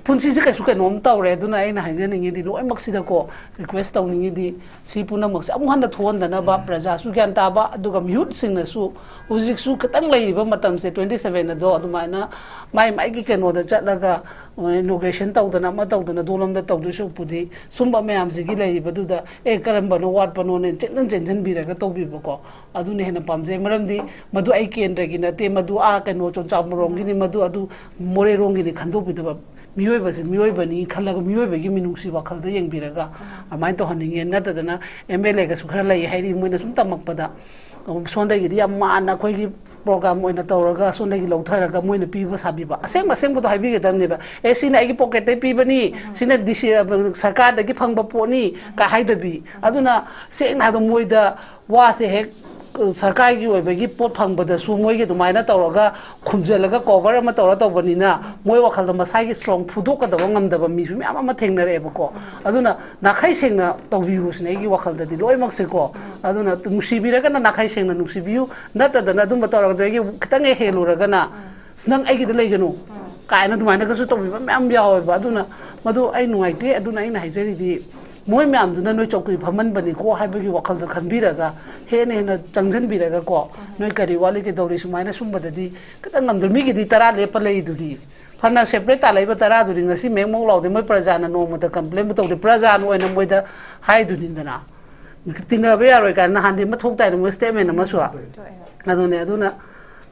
ꯄꯨꯟꯁꯤꯁꯦ ꯀꯩꯁꯨ ꯀꯩꯅꯣꯝ ꯇꯧꯔꯦ꯫ ꯑꯗꯨꯅ ꯑꯩꯅ ꯍꯥꯏꯖꯅꯤꯡꯉꯤꯗꯤ, ꯂꯣꯏꯅꯃꯛꯁꯤꯗꯀꯣ ꯔꯤꯀ꯭ꯋꯦꯁ ꯇꯧꯅꯤꯡꯉꯤꯗꯤ, ꯁꯤ ꯄꯨꯝꯅꯃꯛꯁꯦ ꯑꯃꯨꯛ ꯍꯟꯅ ꯊꯣꯛꯍꯟꯗꯅꯕ, ꯄ꯭ꯔꯖꯥꯁꯨ ꯒ꯭ꯌꯥꯟ ꯇꯥꯕ, ꯑꯗꯨꯒ ꯃꯤꯍꯨꯠꯁꯤꯡꯅꯁꯨ ꯍꯧꯖꯤꯛꯁꯨ ꯈꯤꯇꯪ ꯂꯩꯔꯤꯕ ꯃꯇꯝꯁꯦ, ꯇ꯭ꯋꯦꯟꯇꯤ ꯁꯚꯦꯟ ꯑꯗꯣ ꯑꯗꯨꯃꯥꯏꯅ ꯃꯥꯏ ꯃꯥꯏꯒꯤ ꯀꯩꯅꯣꯗ ꯆꯠꯂꯒ ꯏꯅꯣꯒ꯭ꯔꯦꯁꯟ ꯇꯧꯗꯅ ꯑꯃ ꯇꯧꯗꯅ ꯗꯣꯂꯝꯗ ꯇꯧꯗꯣꯏ ꯁꯔꯨꯛꯄꯨꯗꯤ, ꯁꯨꯝꯕ ꯃꯌꯥꯝꯁꯤꯒꯤ ꯂꯩꯔꯤꯕꯗꯨꯗ, ꯑꯦ, ꯀꯔꯝꯕꯅꯣ ꯋꯥꯠꯄꯅꯣꯅꯦ ꯆꯦꯟꯖꯟ ꯆꯦꯟꯖꯟꯕꯤꯔꯒ ꯇꯧꯕꯤꯕꯀꯣ꯫ ꯑꯗꯨꯅ ꯍꯦꯟꯅ ꯄꯥꯝꯖꯩ꯫ ꯃꯔꯝꯗꯤ ꯃꯗꯨ ꯑꯩ ꯀꯦꯟꯗ꯭ꯔꯒꯤ ꯅꯠꯇꯦ, ꯃꯗꯨ ꯑꯥ ꯀꯩꯅꯣ ꯆꯨꯔꯆꯥꯟꯄꯨꯔꯣꯝꯒꯤꯅꯤ, ꯃꯗꯨ ꯑꯗꯨ ꯃꯣꯔꯦꯔꯣꯝꯒꯤꯅꯤ ꯈꯟꯗꯣꯛꯄꯤꯗꯕ꯫ ꯃꯤꯑꯣꯏꯕꯁꯦ ꯃꯤꯑꯣꯏꯕꯅꯤ ꯈꯜꯂꯒ, ꯃꯤꯑꯣꯏꯕꯒꯤ ꯃꯤꯅꯨꯡꯁꯤ ꯋꯥꯈꯜꯗ ꯌꯦꯡꯕꯤꯔꯒ ꯑꯗꯨꯃꯥꯏꯅ ꯇꯧꯍꯟꯅꯤꯡꯉꯦ꯫ ꯅꯠꯇꯗꯅ ꯑꯦꯝ ꯑꯦꯜ ꯑꯦꯒꯁꯨ ꯈꯔ ꯂꯩ ꯍꯥꯏꯔꯤ, ꯃꯣꯏꯅ ꯁꯨꯝ ꯇꯝꯃꯛꯄꯗ ꯁꯣꯝꯗꯒꯤꯗꯤ ꯌꯥꯝ ꯃꯥꯟꯅ ꯑꯩꯈꯣꯏꯒꯤ ꯄ꯭ꯔꯣꯒ꯭ꯔꯥꯝ ꯑꯣꯏꯅ ꯇꯧꯔꯒ ꯁꯣꯝꯗꯒꯤ ꯂꯧꯊꯔꯒ ꯃꯣꯏꯅ ꯄꯤꯕ ꯁꯥꯕꯤꯕ, ꯑꯁꯦꯡꯕ ꯑꯁꯦꯡꯕꯗꯣ ꯍꯥꯏꯕꯤꯒꯗꯕꯅꯦꯕ꯫ ꯑꯦ, ꯁꯤꯅ ꯑꯩꯒꯤ ꯄꯣꯀꯦꯠꯇꯩ ꯄꯤꯕꯅꯤ, ꯁꯤꯅ ꯗꯤ ꯁꯤ, ꯑ, ꯁꯔꯀꯥꯔꯗꯒꯤ ꯐꯪꯕ ꯄꯣꯠꯅꯤ ꯀꯥꯏ ꯍꯥꯏꯗꯕꯤ꯫ ꯑꯗꯨꯅ ꯁꯦꯡꯅ ꯍꯥꯏꯕꯗ ꯃꯣꯏꯗ ꯋꯥꯁꯦ ꯍꯦꯛ, ꯑ, ꯁꯔꯀꯥꯔꯒꯤ ꯑꯣꯏꯕꯒꯤ ꯄꯣꯠ ꯐꯪꯕꯗꯁꯨ ꯃꯣꯏꯒꯤ ꯑꯗꯨꯃꯥꯏꯅ ꯇꯧꯔꯒ ꯈꯨꯝꯖꯤꯜꯂꯒ ꯀꯣꯚꯔ ꯑꯃ ꯇꯧꯔ ꯇꯧꯕꯅꯤꯅ ꯃꯣꯏ ꯋꯥꯈꯜꯗ ꯃꯁꯥꯒꯤ ꯁ꯭ꯇꯣꯡ ꯐꯨꯗꯣꯛꯀꯗꯕ ꯉꯝꯗꯕ ꯃꯤꯁꯨ ꯃꯌꯥꯝ ꯑꯃ ꯊꯦꯡꯅꯔꯛꯑꯦꯕꯀꯣ꯫ ꯑꯗꯨꯅ ꯅꯥꯈꯩ ꯁꯦꯡꯅ ꯇꯧꯕꯤꯌꯨ ꯁꯤꯅꯦ ꯑꯩꯒꯤ ꯋꯥꯈꯜꯗꯗꯤ ꯂꯣꯏꯅꯃꯛꯁꯦꯀꯣ꯫ ꯑꯗꯨꯅ ꯅꯨꯡꯁꯤꯕꯤꯔꯒꯅ ꯅꯥꯈꯩ ꯁꯦꯡꯅ ꯅꯨꯡꯁꯤꯕꯤꯌꯨ, ꯅꯠꯇꯗꯅ ꯑꯗꯨꯝꯕ ꯇꯧꯔꯒꯗꯤ ꯑꯩꯒꯤ ꯈꯤꯇꯪ ꯍꯦꯛ ꯍꯦꯜꯂꯨꯔꯒꯅ "ꯑꯁ, ꯅꯪ ꯑꯩꯒꯤꯗ ꯂꯩꯒꯅꯨ" ꯀꯥꯏꯅ ꯑꯗꯨꯃꯥꯏꯅꯒꯁꯨ ꯇꯧꯕꯤꯕ ꯃꯌꯥꯝ ꯌꯥꯎꯋꯦꯕ꯫ ꯑꯗꯨꯅ ꯃꯗꯨ ꯑꯩ ꯅꯨꯡꯉꯥꯏꯇꯦ꯫ ꯑꯗꯨꯅ ꯑꯩꯅ ꯍꯥꯏꯖꯔꯤꯗꯤ ꯃꯣꯏ ꯃꯌꯥꯝꯗꯨꯅ ꯅꯣꯏ ꯆꯧꯀ꯭ꯔꯤ ꯐꯝꯍꯟꯕꯅꯤꯀꯣ ꯍꯥꯏꯕꯒꯤ ꯋꯥꯈꯜꯗ ꯈꯟꯕꯤꯔꯒ ꯍꯦꯟꯅ ꯍꯦꯟꯅ ꯆꯪꯁꯤꯟꯕꯤꯔꯒꯀꯣ, ꯅꯣꯏ ꯀꯔꯤ ꯋꯥꯠꯂꯤ ꯀꯩꯗꯧꯔꯤ ꯁꯨꯃꯥꯏꯅ ꯁꯨꯝꯕꯗꯗꯤ ꯈꯤꯇꯪ ꯉꯝꯗ꯭ꯔꯣ? ꯃꯤꯒꯤꯗꯤ ꯇꯔꯥ ꯂꯦꯞꯄ ꯂꯩꯗꯨꯗꯤ꯫ ꯐꯅ ꯁꯦꯄꯔꯦꯠ ꯇꯥꯜꯂꯛꯏꯕ ꯇꯔꯥꯗꯨꯗꯤ ꯉꯁꯤ ꯃꯦꯛ ꯃꯣꯛ ꯂꯥꯎꯗꯦ, ꯃꯣꯏ ꯄ꯭ꯔꯖꯥꯅ ꯅꯣꯡꯃꯇ ꯀꯝꯄ꯭ꯂꯦꯟꯕꯨ ꯇꯧꯗꯦ꯫ ꯄ꯭ꯔꯖꯥꯅ ꯑꯣꯏꯅ ꯃꯣꯏꯗ ꯍꯥꯏꯗꯨꯅꯤꯗꯅ, ꯇꯤꯟꯅꯕ ꯌꯥꯔꯣꯏ ꯀꯥꯏꯅ ꯅꯍꯥꯟꯗꯤ ꯑꯃ ꯊꯣꯛꯇꯥꯏꯅꯦ ꯃꯣꯏ ꯁ꯭ꯇꯦꯠꯃꯦꯟ ꯑꯃꯁꯨ꯫ ꯑꯗꯨꯅꯦ, ꯑꯗꯨꯅ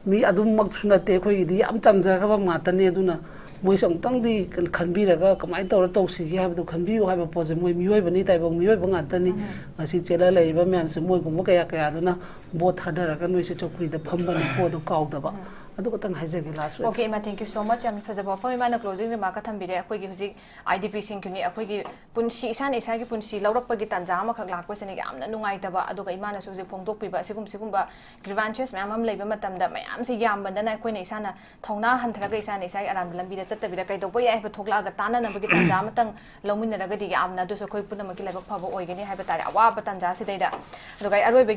ꯃꯤ ꯑꯗꯨꯃꯛꯁꯨ ꯅꯠꯇꯦ, ꯑꯩꯈꯣꯏꯒꯤꯗꯤ ꯌꯥꯝ ꯆꯝꯖꯈ꯭ꯔꯕ ꯉꯥꯛꯇꯅꯦ꯫ ꯑꯗꯨꯅ ꯃꯣꯏꯁꯨ ꯑꯃꯨꯛꯇꯪꯗꯤ ꯈꯟꯕꯤꯔꯒ ꯀꯃꯥꯏꯅ ꯇꯧꯔ ꯇꯧꯁꯤꯒꯦ ꯍꯥꯏꯕꯗꯣ ꯈꯟꯕꯤꯌꯨ ꯍꯥꯏꯕ ꯄꯣꯠꯁꯦ꯫ ꯃꯣꯏ ꯃꯤꯑꯣꯏꯕꯅꯤ, ꯇꯥꯏꯕꯪ ꯃꯤꯑꯣꯏꯕ ꯉꯥꯛꯇꯅꯤ꯫ ꯉꯁꯤ ꯆꯦꯜꯂ ꯂꯩꯔꯤꯕ ꯃꯌꯥꯝꯁꯦ ꯃꯣꯏꯒꯨꯝꯕ ꯀꯌꯥ ꯀꯌꯥꯗꯨꯅ ꯚꯣꯠ ꯊꯥꯗꯔꯒ ꯅꯣꯏꯁꯦ ꯆꯧꯀ꯭ꯔꯤꯗ ꯐꯝꯕꯅꯤꯀꯣ, ꯑꯗꯨ ꯀꯥꯎꯗꯕ꯫ ꯑꯗꯨ ꯈꯛꯇꯪ ꯍꯥꯏꯖꯒꯦ ꯂꯥꯁ ꯑꯣꯏꯅ꯫ Okay, ꯏꯃꯥ, thank you so much꯫ ꯌꯥꯝ ꯐꯖꯕ ꯋꯥꯐꯝ ꯏꯃꯥꯅ closing remark ꯀ ꯊꯝꯕꯤꯔꯦ꯫ ꯑꯩꯈꯣꯏꯒꯤ ꯍꯧꯖꯤꯛ IDP ꯁꯤꯡꯒꯤꯅꯤ, ꯑꯩꯈꯣꯏꯒꯤ ꯄꯨꯟꯁꯤ, ꯏꯁꯥꯅ ꯏꯁꯥꯒꯤ ꯄꯨꯟꯁꯤ ꯂꯧꯔꯛꯄꯒꯤ ꯇꯥꯟꯖꯥ ꯑꯃꯈꯛ ꯂꯥꯛꯄꯁꯤꯅ ꯌꯥꯝꯅ ꯅꯨꯡꯉꯥꯏꯇꯕ꯫ ꯑꯗꯨꯒ ꯏꯃꯥꯅꯁꯨ ꯍꯧꯖꯤꯛ ꯐꯣꯡꯗꯣꯛꯄꯤꯕ ꯑꯁꯤꯒꯨꯝ ꯁꯤꯒꯨꯝꯕ grievances ꯃꯌꯥꯝ ꯑꯃ ꯂꯩꯕ ꯃꯇꯝꯗ ꯃꯌꯥꯝꯁꯦ ꯌꯥꯝꯕꯗꯅ ꯑꯩꯈꯣꯏꯅ ꯏꯁꯥꯅ ꯊꯧꯅꯥ ꯍꯟꯊꯔꯒ ꯏꯁꯥꯅ ꯏꯁꯥꯒꯤ ꯑꯔꯥꯟꯕ ꯂꯝꯕꯤꯗ ꯆꯠꯇꯕꯤꯗ ꯀꯩꯗꯧꯕ ꯌꯥꯏ ꯍꯥꯏꯕ ꯊꯣꯛꯂꯛꯑꯒ ꯇꯥꯟꯅꯅꯕꯒꯤ ꯇꯥꯟꯖꯥ ꯑꯃꯇꯪ ꯂꯧꯃꯤꯟꯅꯔꯒꯗꯤ ꯌꯥꯝꯅ ꯑꯗꯨꯁꯨ ꯑꯩꯈꯣꯏ ꯄꯨꯝꯅꯃꯛꯀꯤ ꯂꯥꯏꯕꯛ ꯐꯕ ꯑꯣꯏꯒꯅꯤ ꯍꯥꯏꯕ ꯇꯥꯔꯦ꯫ ꯑꯋꯥꯕ ꯇꯥꯟꯖꯥꯁꯤꯗꯩꯗ꯫ ꯑꯗꯨꯒ ꯑꯩ ꯑꯔꯣꯏꯕꯒꯤ